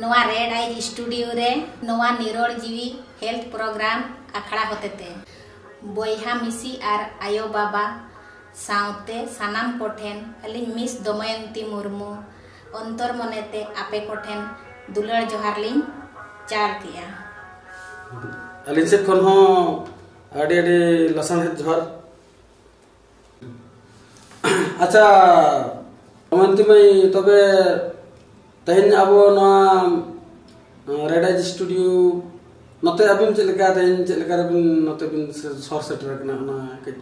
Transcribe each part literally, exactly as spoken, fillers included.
ᱱᱚᱣᱟ red ᱟᱭᱤᱡ studio ᱨᱮ ᱱᱚᱣᱟ ᱱᱤᱨᱚᱲ ᱡᱤᱣᱤ ᱦᱮᱞᱛᱷ ᱯᱨᱳᱜᱨᱟᱢ ᱟᱠᱷᱲᱟ ᱦᱚᱛᱮᱛᱮ ᱵᱚᱭᱦᱟ ᱢᱤᱥᱤ ᱟᱨ ᱟᱭᱳ ᱵᱟᱵᱟ ᱥᱟᱶᱛᱮ ᱥᱟᱱᱟᱢ ᱠᱚᱴᱷᱮᱱ ᱟᱹᱞᱤᱧ ᱢᱤᱥ ᱫᱚᱢᱚᱭᱚᱱᱛᱤ ᱢᱩᱨᱢᱩ ᱚᱱᱛᱚᱨ ᱢᱚᱱᱮᱛᱮ ᱟᱯᱮ ᱠᱚᱴᱷᱮᱱ ᱫᱩᱞᱟᱹᱲ ᱡᱚᱦᱟᱨ ᱞᱤᱧ ᱪᱟᱞ ᱠᱮᱜᱼᱟ᱾ ᱟᱹᱞᱤᱧ ᱥᱮᱫ ᱠᱷᱚᱱ ᱦᱚᱸ ᱟᱹᱰᱤ ᱟᱹᱰᱤ ᱞᱟᱥᱟᱲᱦᱮᱫ ᱡᱚᱦᱟᱨ᱾ ᱟᱪᱪᱷᱟ ᱫᱚᱢᱚᱭᱚᱱᱛᱤ ᱢᱟᱹᱭ, ᱛᱚᱵᱮ ᱛᱮᱦᱮᱧ ᱟᱵᱚ ᱱᱚᱣᱟ ᱨᱮᱰ ᱟᱭᱤᱡ ᱥᱴᱩᱰᱤᱭᱳ ᱱᱚᱛᱮ ᱟᱹᱵᱤᱱ ᱪᱮᱫ ᱞᱮᱠᱟ ᱛᱮᱦᱮᱧ ᱪᱮᱫ ᱞᱮᱠᱟ ᱨᱮᱵᱤᱱ ᱱᱚᱛᱮ ᱵᱤᱱ ᱥᱚᱦᱚᱨ ᱥᱮᱴᱮᱨ ᱟᱠᱟᱱᱟ, ᱚᱱᱟ ᱠᱟᱹᱡ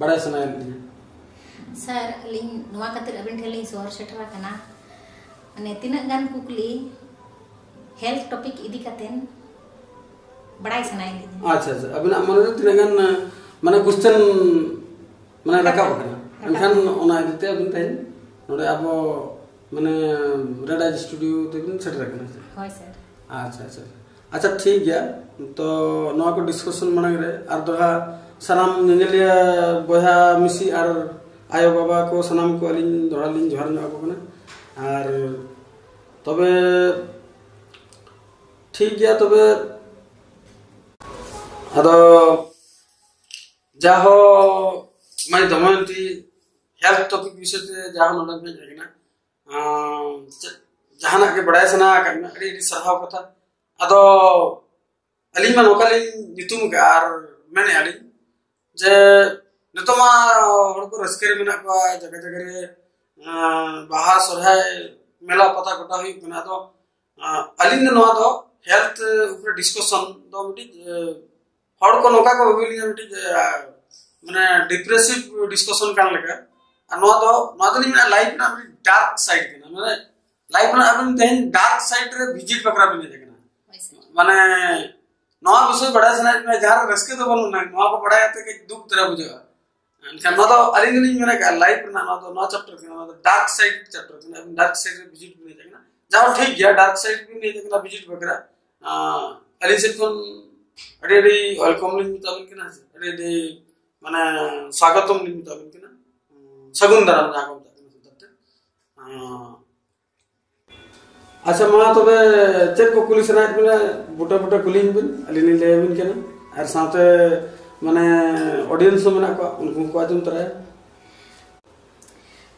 ᱵᱟᱲᱟᱭ ᱥᱟᱱᱟᱭᱮᱫ ᱞᱤᱧᱟ᱾ ᱥᱟᱨ, ᱟᱹᱞᱤᱧ ᱱᱚᱣᱟ ᱠᱷᱟᱹᱛᱤᱨ ᱟᱹᱵᱤᱱ ᱴᱷᱮᱱ ᱞᱤᱧ ᱥᱚᱦᱚᱨ ᱥᱮᱴᱮᱨ ᱟᱠᱟᱱᱟ, ᱢᱟᱱᱮ ᱛᱤᱱᱟᱹᱜ ᱜᱟᱱ ᱠᱩᱠᱞᱤ ᱦᱮᱞᱛᱷ ᱴᱚᱯᱤᱠ ᱤᱫᱤ ᱠᱟᱛᱮᱱ ᱵᱟᱲᱟᱭ ᱥᱟᱱᱟᱭᱮᱫ ᱞᱤᱧᱟ᱾ ᱟᱪᱪᱷᱟ ᱟᱪᱪᱷᱟ, ᱟᱹᱵᱤᱱᱟᱜ ᱢᱚᱱᱮᱨᱮ ᱛᱤᱱᱟᱹᱜ ᱜᱟᱱ ᱢᱟᱱᱮ ᱠᱚᱥᱪᱮᱱ ᱢᱟᱱᱮ ᱨᱟᱠᱟᱵ ᱟᱠᱟᱱᱟ, ᱮᱱᱠᱷᱟᱱ ᱚᱱᱟ ᱤᱫᱤᱛᱮ ᱟᱹᱵᱤᱱ ᱛᱮᱦᱮᱧ ᱱᱚᱰᱮ ᱟᱵᱚ ᱢᱟᱱᱮ ᱨᱮᱰ ᱟᱭᱤᱡ ᱥᱴᱩᱰᱤᱭᱳ ᱛᱮᱵᱤᱱ ᱥᱮᱴᱮᱨ ᱟᱠᱟᱱᱟ᱾ ᱦᱳᱭ ᱥᱟᱨ᱾ ᱟᱪᱪᱷᱟ ᱟᱪᱪᱷᱟ ᱟᱪᱪᱷᱟ, ᱴᱷᱤᱠ ᱜᱮᱭᱟ᱾ ᱛᱚ ᱱᱚᱣᱟ ᱠᱚ ᱰᱤᱥᱠᱟᱥᱚᱱ ᱢᱟᱲᱟᱝ ᱨᱮ ᱟᱨ ᱫᱚᱲᱦᱟ ᱥᱟᱱᱟᱢ ᱧᱮᱧᱮᱞᱤᱭᱟᱹ ᱵᱚᱭᱦᱟ ᱢᱤᱥᱤ ᱟᱨ ᱟᱭᱳ ᱵᱟᱵᱟ ᱠᱚ ᱥᱟᱱᱟᱢ ᱠᱚ ᱟᱹᱞᱤᱧ ᱫᱚᱲᱦᱟ ᱞᱤᱧ ᱡᱚᱦᱟᱨ ᱧᱚᱜ ᱟᱠᱚ ᱠᱟᱱᱟ᱾ ᱟᱨ ᱛᱚᱵᱮ ᱴᱷᱤᱠ ᱜᱮᱭᱟ, ᱛᱚᱵᱮ ᱟᱫᱚ ᱡᱟᱦᱳ ᱢᱟᱹᱭ ᱫᱚᱢᱚᱭᱚᱱᱛᱤ ᱦᱮᱞᱛᱷ ᱴᱚᱯᱤᱠ ᱵᱤᱥᱚᱭ ᱛᱮ ᱡᱟᱦᱳ ᱱᱚᱰᱮᱢ ᱦᱮᱡ ᱟᱠᱟᱱᱟ, ᱟᱸ, ᱪᱮᱫ ᱡᱟᱦᱟᱱᱟᱜ ᱜᱮ ᱵᱟᱲᱟᱭ ᱥᱟᱱᱟ ᱟᱠᱟᱫ ᱢᱮᱭᱟ, ᱟᱹᱰᱤ ᱟᱹᱰᱤ ᱥᱟᱨᱦᱟᱣ ᱠᱟᱛᱷᱟ᱾ ᱟᱫᱚ ᱟᱹᱞᱤᱧ ᱢᱟ ᱱᱚᱝᱠᱟ ᱞᱤᱧ ᱧᱩᱛᱩᱢ ᱟᱠᱟᱫᱼᱟ ᱟᱨ ᱢᱮᱱᱮᱫᱼᱟ ᱞᱤᱧ ᱡᱮ ᱱᱤᱛᱚᱜ ᱢᱟ ᱦᱚᱲ ᱠᱚ ᱨᱟᱹᱥᱠᱟᱹ ᱨᱮ ᱢᱮᱱᱟᱜ ᱠᱚᱣᱟ, ᱡᱟᱭᱜᱟ ᱡᱟᱭᱜᱟ ᱨᱮ ᱟᱸ, ᱵᱟᱦᱟ ᱥᱚᱨᱦᱟᱭ ᱢᱮᱞᱟ ᱯᱟᱛᱟ ᱜᱚᱴᱟ ᱦᱩᱭᱩᱜ ᱠᱟᱱᱟ᱾ ᱟᱫᱚ ᱟᱸ, ᱟᱹᱞᱤᱧ ᱫᱚ ᱱᱚᱣᱟ ᱫᱚ ᱦᱮᱞᱛᱷ ᱩᱯᱚᱨᱮ ᱰᱤᱥᱠᱟᱥᱚᱱ ᱫᱚ ᱢᱤᱫᱴᱤᱡ ᱟᱸ, ᱦᱚᱲ ᱠᱚ ᱱᱚᱝᱠᱟ ᱠᱚ ᱵᱷᱟᱵᱤ ᱞᱤᱧᱟ ᱢᱤᱫᱴᱤᱡ ᱟᱸ, ᱢᱟᱱᱮ ᱰᱤᱯᱨᱮᱥᱤᱵᱷ ᱰᱤᱥᱠᱟᱥᱚᱱ ᱠᱟᱱ ᱞᱮᱠᱟ᱾ ᱟᱨ ᱱᱚᱣᱟ ᱫᱚ ᱱᱚᱣᱟ ᱫᱚᱞᱤᱧ ᱢᱮᱱᱟ ᱞᱟᱭᱤᱯᱷ ᱨᱮᱱᱟᱜ ᱢᱤᱫᱴᱤᱡ ᱰᱟᱨᱠ ᱥᱟᱭᱤᱰ ᱠᱟᱱᱟ, ᱢᱟᱱᱮ ᱞᱟᱭᱤᱯᱷ ᱨᱮᱱᱟᱜ ᱟᱵᱮᱱ ᱛᱮᱦᱮᱧ ᱰᱟᱨᱠ ᱥᱟᱭᱤᱰ ᱨᱮ ᱵᱷᱤᱡᱤᱴ ᱵᱟᱠᱷᱨᱟ ᱵᱮᱱ ᱦᱮᱡ ᱟᱠᱟᱱᱟ᱾ ᱢᱟᱱᱮ ᱱᱚᱣᱟ ᱵᱤᱥᱚᱭ ᱵᱟᱲᱟᱭ ᱥᱟᱱᱟᱭᱮᱫ ᱵᱮᱱᱟ, ᱡᱟᱦᱟᱸ ᱨᱮ ᱨᱟᱹᱥᱠᱟᱹ ᱫᱚ ᱵᱟᱹᱱᱩᱜ ᱟᱱᱟ, ᱱᱚᱣᱟ ᱠᱚ ᱵᱟᱲᱟᱭ ᱠᱟᱛᱮ ᱠᱟᱹᱡ ᱫᱩᱠ ᱫᱷᱟᱨᱟ ᱵᱩᱡᱷᱟᱹᱜᱼᱟ᱾ ᱮᱱᱠᱷᱟᱱ ᱱᱚᱣᱟ ᱫᱚ ᱟᱹᱞᱤᱧ ᱫᱚᱞᱤᱧ ᱢᱮᱱ ᱟᱠᱟᱫᱼᱟ, ᱞᱟᱭᱤᱯᱷ ᱨᱮᱱᱟᱜ ᱱᱚᱣᱟ ᱫᱚ ᱱᱚᱣᱟ ᱪᱮᱯᱴᱟᱨ ᱠᱟᱱᱟ, ᱱᱚᱣᱟ ᱫᱚ ᱰᱟᱨᱠ ᱥᱟᱭᱤᱰ ᱪᱮᱯᱴᱟᱨ ᱠᱟᱱᱟ᱾ ᱟᱵᱤᱱ ᱰᱟᱨᱠ ᱥᱟᱭᱤᱰ ᱨᱮ ᱵᱷᱤᱡᱤᱴ ᱵᱤᱱ ᱦᱮᱡ ᱟᱠᱟᱱᱟ, ᱡᱟᱦᱟᱸ ᱴᱷᱤᱠ ᱜᱮᱭᱟ, ᱰᱟᱨᱠ ᱥᱟᱭᱤᱰ ᱵᱤᱱ ᱦᱮᱡ ᱟᱠᱟᱱᱟ ᱵᱷᱤᱡᱤᱴ ᱵᱟᱠᱷᱨᱟ᱾ ᱟᱸ, ᱟᱹᱞᱤᱧ ᱥᱮᱫ ᱠᱷᱚᱱ ᱟᱹᱰᱤ ᱟᱹᱰᱤ ᱣᱮᱞᱠᱟᱢ ᱞᱤᱧ ᱢᱮᱛᱟᱵᱤᱱ ᱠᱟᱱᱟ, ᱟᱹᱰᱤ ᱟᱹᱰᱤ ᱢᱟᱱᱮ ᱥᱟᱜᱚᱛᱚᱢ ᱞᱤᱧ ᱢᱮᱛᱟᱵᱤᱱ ᱠᱟᱱᱟ, ᱥᱟᱹᱜᱩᱱ ᱫᱟᱨᱟᱢ ᱡᱟᱦᱟᱸ ᱠᱚ ᱢᱮᱛᱟᱜ ᱠᱟᱱᱟ ᱥᱟᱱᱛᱟᱲ ᱛᱮ᱾ ᱟᱸ, ᱟᱪᱪᱷᱟ, ᱢᱟ ᱛᱚᱵᱮ, ᱪᱮᱫ ᱠᱚ ᱠᱩᱞᱤ ᱥᱟᱱᱟᱭᱮᱫ ᱵᱮᱱᱟ, ᱵᱩᱴᱟᱹ ᱵᱩᱴᱟᱹ ᱠᱩᱞᱤᱧ ᱵᱮᱱ, ᱟᱹᱞᱤᱧ ᱞᱤᱧ ᱞᱟᱹᱭ ᱟᱵᱤᱱ ᱠᱟᱱᱟ᱾ ᱟᱨ ᱥᱟᱶᱛᱮ ᱢᱟᱱᱮ audience ᱦᱚᱸ ᱢᱮᱱᱟᱜ ᱠᱚᱣᱟ, ᱩᱱᱠᱩ ᱦᱚᱸᱠᱚ ᱟᱸᱡᱚᱢ ᱛᱚᱨᱟᱭᱟ᱾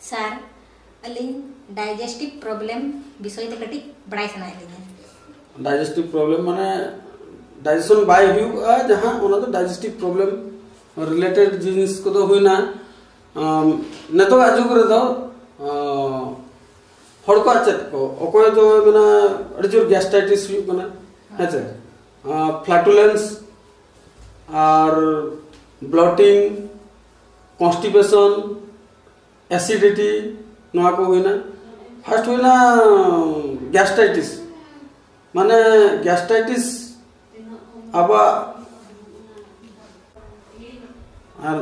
ᱥᱟᱨ, ᱟᱹᱞᱤᱧ digestive problem ᱵᱤᱥᱚᱭ ᱛᱮ ᱠᱟᱹᱴᱤᱡ ᱵᱟᱲᱟᱭ ᱥᱟᱱᱟᱭᱮᱫ ᱞᱤᱧᱟ᱾ Digestive problem ᱢᱟᱱᱮ digestion ᱵᱟᱭ ᱦᱩᱭᱩᱜᱼᱟ ᱡᱟᱦᱟᱸ, ᱚᱱᱟ ᱫᱚ digestive problem related ᱡᱤᱱᱤᱥ ᱠᱚᱫᱚ ᱦᱩᱭᱱᱟ᱾ ᱟᱢ, ᱱᱤᱛᱚᱜᱟᱜ ᱡᱩᱜᱽ ᱨᱮᱫᱚ ᱟᱢ, ᱦᱚᱲ ᱠᱚᱣᱟᱜ ᱪᱮᱫ ᱠᱚ, ᱚᱠᱚᱭ ᱫᱚ ᱢᱮᱱᱟ ᱟᱹᱰᱤ ᱡᱳᱨ gastritis ᱦᱩᱭᱩᱜ ᱠᱟᱱᱟ, ᱦᱮᱸ ᱥᱮ? ᱟᱢ, flatulence ᱟᱨ bloating, constipation, acidity, ᱱᱚᱣᱟ ᱠᱚ ᱦᱩᱭᱱᱟ᱾ First ᱦᱩᱭᱱᱟ gastritis, ᱢᱟᱱᱮ gastritis ᱟᱵᱚᱣᱟᱜ ᱟᱨ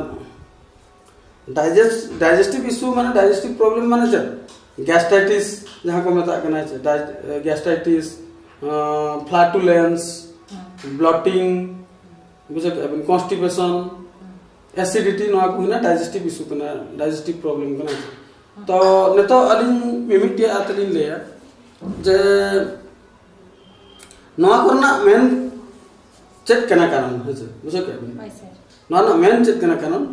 digest digestive issue ᱢᱟᱱᱮ digestive problem ᱢᱟᱱᱮ ᱪᱮᱫ? Gastritis ᱡᱟᱦᱟᱸ ᱠᱚ ᱢᱮᱛᱟᱜ ᱠᱟᱱᱟ, ᱪᱮᱫ? Di- gastritis, flatulence, bloating, ᱵᱩᱡᱷᱟᱹᱣ ᱠᱮᱫᱟ ᱵᱤᱱ, constipation, acidity, ᱱᱚᱣᱟ ᱠᱚ ᱦᱩᱭᱱᱟ digestive issue ᱠᱟᱱᱟ, digestive problem ᱠᱟᱱᱟ᱾ ᱛᱚ ᱱᱤᱛᱚᱜ ᱟᱹᱞᱤᱧ ᱢᱤᱢᱤᱫᱴᱮᱡ ᱟᱛᱮ ᱞᱤᱧ ᱞᱟᱹᱭᱟ ᱡᱮ ᱱᱚᱣᱟ ᱠᱚᱨᱮᱱᱟᱜ ᱢᱮᱱ ᱪᱮᱫ ᱠᱟᱱᱟ ᱠᱟᱨᱚᱱ, ᱦᱮᱸ ᱥᱮ? ᱵᱩᱡᱷᱟᱹᱣ ᱠᱮᱫᱟ ᱵᱤᱱ? ᱦᱳᱭ ᱥᱟᱨ᱾ ᱱᱚᱣᱟ ᱨᱮᱱᱟᱜ ᱢᱮᱱ ᱪᱮᱫ ᱠᱟᱱᱟ ᱠᱟᱨᱚᱱ?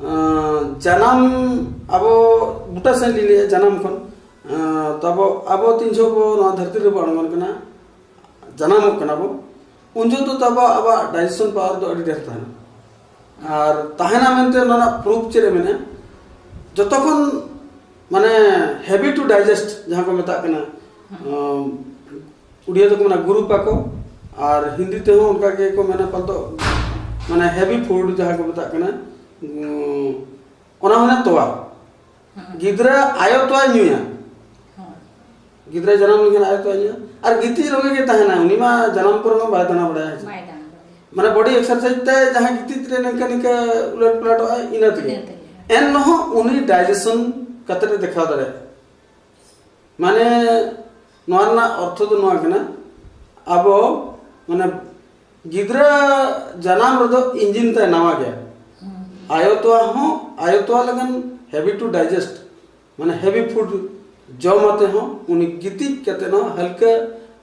ᱟᱸ, ᱡᱟᱱᱟᱢ, ᱟᱵᱚ ᱵᱩᱴᱟᱹ ᱥᱮᱫ ᱞᱤᱧ ᱞᱟᱹᱭᱟ, ᱡᱟᱱᱟᱢ ᱠᱷᱚᱱ ᱟᱸ, ᱛᱟᱵᱚ ᱟᱵᱚ ᱛᱤᱱ ᱡᱚᱦᱚᱜ ᱵᱚ ᱱᱚᱣᱟ ᱫᱷᱟᱹᱨᱛᱤ ᱨᱮᱵᱚ ᱟᱬᱜᱚᱱ ᱠᱟᱱᱟ, ᱡᱟᱱᱟᱢᱚᱜ ᱠᱟᱱᱟ ᱵᱚ, ᱩᱱ ᱡᱚᱦᱚᱜ ᱫᱚ ᱛᱟᱵᱚ ᱟᱵᱚᱣᱟᱜ digestion power ᱫᱚ ᱟᱹᱰᱤ ᱰᱷᱮᱨ ᱛᱟᱦᱮᱱᱟ᱾ ᱟᱨ ᱛᱟᱦᱮᱱᱟ ᱢᱮᱱᱛᱮ ᱚᱱᱟ ᱨᱮᱱᱟᱜ proof ᱪᱮᱫ ᱮ ᱢᱮᱱᱟ? ᱡᱚᱛᱚ ᱠᱷᱚᱱ ᱢᱟᱱᱮ heavy to digest ᱡᱟᱦᱟᱸ ᱠᱚ ᱢᱮᱛᱟᱜ ᱠᱟᱱᱟ, ᱟᱸ, ᱩᱲᱤᱭᱟ ᱫᱚᱠᱚ ᱢᱮᱱᱟ ᱜᱩᱨᱩ ᱯᱟᱠᱚ, ᱟᱨ ᱦᱤᱱᱫᱤ ᱛᱮᱦᱚᱸ ᱚᱱᱠᱟ ᱜᱮ ᱠᱚ ᱢᱮᱱᱟ ᱯᱟᱞᱛᱚ, ᱢᱟᱱᱮ heavy food ᱡᱟᱦᱟᱸ ᱠᱚ ᱢᱮᱛᱟᱜ ᱠᱟᱱᱟ, ᱩᱸ, ᱚᱱᱟ ᱦᱩᱭᱱᱟ ᱛᱚᱣᱟ᱾ ᱦᱮᱸ᱾ ᱜᱤᱫᱽᱨᱟᱹ ᱟᱭᱳ ᱛᱚᱣᱟᱭ ᱧᱩᱭᱟ᱾ ᱦᱮᱸ᱾ ᱜᱤᱫᱽᱨᱟᱹ ᱡᱟᱱᱟᱢ ᱞᱮᱱᱠᱷᱟᱱ ᱟᱭᱳ ᱛᱚᱣᱟᱭ ᱧᱩᱭᱟ, ᱟᱨ ᱜᱤᱛᱤᱡ ᱨᱚᱸᱜᱮ ᱜᱮ ᱛᱟᱦᱮᱱᱟ, ᱩᱱᱤ ᱢᱟ ᱡᱟᱱᱟᱢ ᱯᱚᱨᱮ ᱢᱟ ᱵᱟᱭ ᱫᱟᱬᱟ ᱵᱟᱲᱟᱭᱟ᱾ ᱵᱟᱭ ᱫᱟᱬᱟ ᱵᱟᱲᱟᱭᱟ᱾ ᱢᱟᱱᱮ body exercise ᱛᱮ ᱡᱟᱦᱟᱸ ᱜᱤᱛᱤᱡ ᱨᱮ ᱱᱤᱝᱠᱟ ᱱᱤᱝᱠᱟ ᱩᱞᱟᱹᱴ ᱯᱟᱞᱟᱴᱚᱜᱼᱟᱭ, ᱤᱱᱟᱹ ᱛᱮᱜᱮ᱾ ᱤᱱᱟᱹ ᱛᱮᱜᱮ᱾ ᱮᱱᱨᱮᱦᱚᱸ ᱩᱱᱤ digestion ᱠᱟᱛᱮ ᱮ ᱫᱮᱠᱷᱟᱣ ᱫᱟᱲᱮᱭᱟᱜᱼᱟ᱾ ᱢᱟᱱᱮ ᱱᱚᱣᱟ ᱨᱮᱱᱟᱜ ᱚᱨᱛᱷᱚ ᱫᱚ ᱱᱚᱣᱟ ᱠᱟᱱᱟ, ᱟᱵᱚ ᱢᱟᱱᱮ ᱜᱤᱫᱽᱨᱟᱹ ᱡᱟᱱᱟᱢ ᱨᱮᱫᱚ engine ᱛᱟᱭ ᱱᱟᱣᱟ ᱜᱮᱭᱟ᱾ ᱦᱩᱸ᱾ ᱟᱭᱳ ᱛᱚᱣᱟ ᱦᱚᱸ, ᱟᱭᱳ ᱛᱚᱣᱟ ᱞᱮᱠᱟᱱ heavy to digest, ᱢᱟᱱᱮ heavy food ᱡᱚᱢ ᱟᱛᱮ ᱦᱚᱸ ᱩᱱᱤ ᱜᱤᱛᱤᱡ ᱠᱟᱛᱮ ᱦᱚᱸ ᱦᱟᱞᱠᱟ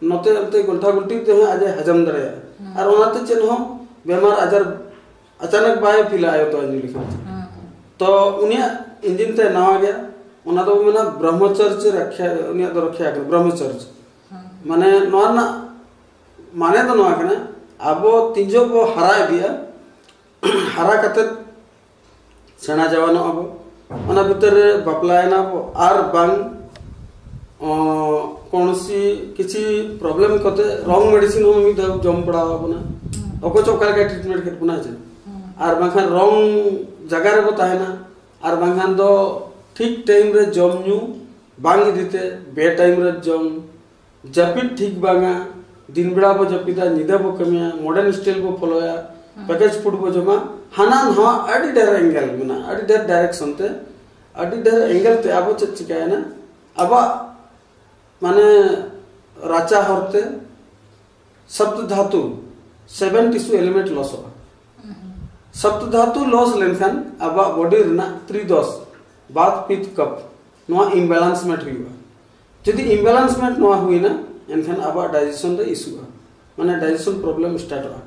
ᱱᱚᱛᱮ ᱚᱱᱛᱮ ᱜᱚᱞᱴᱟ ᱜᱚᱞᱴᱤ ᱛᱮᱦᱚᱸ ᱟᱡ ᱮ ᱦᱟᱡᱚᱢ ᱫᱟᱲᱮᱭᱟᱜᱼᱟ᱾ ᱟᱨ ᱚᱱᱟᱛᱮ ᱪᱮᱫ ᱦᱚᱸ ᱵᱮᱢᱟᱨ ᱟᱡᱟᱨ ᱟᱪᱟᱱᱟᱠ ᱵᱟᱭ ᱯᱷᱤᱞᱟ ᱟᱭᱳ ᱛᱚᱣᱟ ᱧᱩ ᱞᱮᱠᱷᱟᱱ᱾ ᱛᱚ ᱩᱱᱤᱭᱟᱜ ᱤᱧᱡᱤᱱ ᱛᱮ ᱱᱟᱣᱟ ᱜᱮᱭᱟ, ᱚᱱᱟ ᱫᱚ ᱢᱮᱱᱟ ᱵᱨᱚᱦᱢᱚᱪᱚᱨᱡᱚ ᱨᱟᱠᱷᱟ, ᱩᱱᱤᱭᱟᱜ ᱫᱚ ᱨᱟᱠᱷᱟ ᱠᱟᱱᱟ ᱵᱨᱚᱦᱢᱚᱪᱚᱨᱡᱚ᱾ ᱢᱟᱱᱮ ᱱᱚᱣᱟ ᱨᱮᱱᱟᱜ ᱢᱟᱱᱮ ᱫᱚ ᱱᱚᱣᱟ ᱠᱟᱱᱟ, ᱟᱵᱚ ᱛᱤᱱ ᱡᱚᱦᱚᱜ ᱵᱚ ᱦᱟᱨᱟ ᱤᱫᱤᱜᱼᱟ, ᱦᱟᱨᱟ ᱠᱟᱛᱮ ᱥᱮᱬᱟ ᱡᱟᱣᱟᱱᱚᱜ ᱟᱵᱚ, ᱚᱱᱟ ᱵᱷᱤᱛᱟᱹᱨ ᱨᱮ ᱵᱟᱯᱞᱟᱭᱮᱱᱟ ᱵᱚ, ᱟᱨ ᱵᱟᱝ ᱚ, ᱠᱚᱱᱚᱥᱤ ᱠᱤᱪᱷᱤ ᱯᱨᱚᱵᱞᱮᱢ ᱠᱟᱛᱮ ᱨᱚᱝ ᱢᱮᱰᱤᱥᱤᱱ ᱦᱚᱸ ᱢᱤᱫ ᱫᱷᱟᱣ ᱡᱚᱢ ᱯᱟᱲᱟᱣ ᱟᱵᱚᱱᱟ᱾ ᱚᱠᱚᱭ ᱪᱚ ᱚᱠᱟ ᱞᱮᱠᱟ ᱴᱨᱤᱴᱢᱮᱱᱴ ᱠᱮᱫ ᱵᱚᱱᱟ ᱪᱮ, ᱟᱨ ᱵᱟᱝᱠᱷᱟᱱ ᱨᱚᱝ ᱡᱟᱭᱜᱟ ᱨᱮᱵᱚ ᱛᱟᱦᱮᱱᱟ, ᱟᱨ ᱵᱟᱝᱠᱷᱟᱱ ᱫᱚ ᱴᱷᱤᱠ ᱴᱟᱭᱤᱢ ᱨᱮ ᱡᱚᱢ ᱧᱩ ᱵᱟᱝ ᱤᱫᱤᱛᱮ ᱵᱮ ᱴᱟᱭᱤᱢ ᱨᱮ ᱡᱚᱢ, ᱡᱟᱹᱯᱤᱫ ᱴᱷᱤᱠ ᱵᱟᱝᱟ, ᱫᱤᱱ ᱵᱮᱲᱟ ᱵᱚ ᱡᱟᱹᱯᱤᱫᱟ, ᱧᱤᱫᱟᱹ ᱵᱚ ᱠᱟᱹᱢᱤᱭᱟ, ᱢᱚᱰᱟᱨᱱ ᱥᱴᱟᱭᱤᱞ ᱵᱚ ᱯᱷᱚᱞᱳᱭᱟ, ᱯᱮᱠᱮᱡᱽ ᱯᱷᱩᱰ ᱵᱚ ᱡᱚᱢᱟ, ᱦᱟᱱᱟ ᱱᱟᱣᱟ ᱟᱹᱰᱤ ᱰᱷᱮᱨ ᱮᱝᱜᱮᱞ ᱢᱮᱱᱟᱜᱼᱟ, ᱟᱹᱰᱤ ᱰᱷᱮᱨ ᱰᱟᱭᱨᱮᱠᱥᱚᱱ ᱛᱮ, ᱟᱹᱰᱤ ᱰᱷᱮᱨ ᱮᱝᱜᱮᱞ ᱛᱮ ᱟᱵᱚ ᱪᱮᱫ ᱪᱤᱠᱟᱹᱭᱮᱱᱟ, ᱟᱵᱚᱣᱟᱜ ᱢᱟᱱᱮ ᱨᱟᱪᱟ ᱦᱚᱨᱛᱮ Sapt ᱫᱷᱟᱛᱩ, seven tissue ᱮᱞᱤᱢᱮᱱᱴ ᱞᱚᱥᱚᱜᱼᱟ᱾ Sapt ᱫᱷᱟᱛᱩ loss ᱞᱮᱱᱠᱷᱟᱱ ᱟᱵᱚᱣᱟᱜ ᱵᱚᱰᱤ ᱨᱮᱱᱟᱜ ᱛᱨᱤᱫᱚᱥ, ᱵᱟᱛ ᱯᱤᱛ ᱠᱚᱯ, ᱱᱚᱣᱟ ᱤᱢᱵᱮᱞᱮᱱᱥᱢᱮᱱᱴ ᱦᱩᱭᱩᱜᱼᱟ᱾ ᱡᱩᱫᱤ ᱤᱢᱵᱮᱞᱮᱱᱥᱢᱮᱱᱴ ᱱᱚᱣᱟ ᱦᱩᱭᱱᱟ, ᱮᱱᱠᱷᱟᱱ ᱟᱵᱚᱣᱟᱜ ᱰᱟᱭᱡᱮᱥᱚᱱ ᱨᱮ ᱤᱥᱩᱜᱼᱟ, ᱢᱟᱱᱮ ᱰᱟᱭᱡᱮᱥᱚᱱ ᱯᱨᱚᱵᱞᱮᱢ ᱥᱴᱟᱨᱴᱚᱜᱼᱟ᱾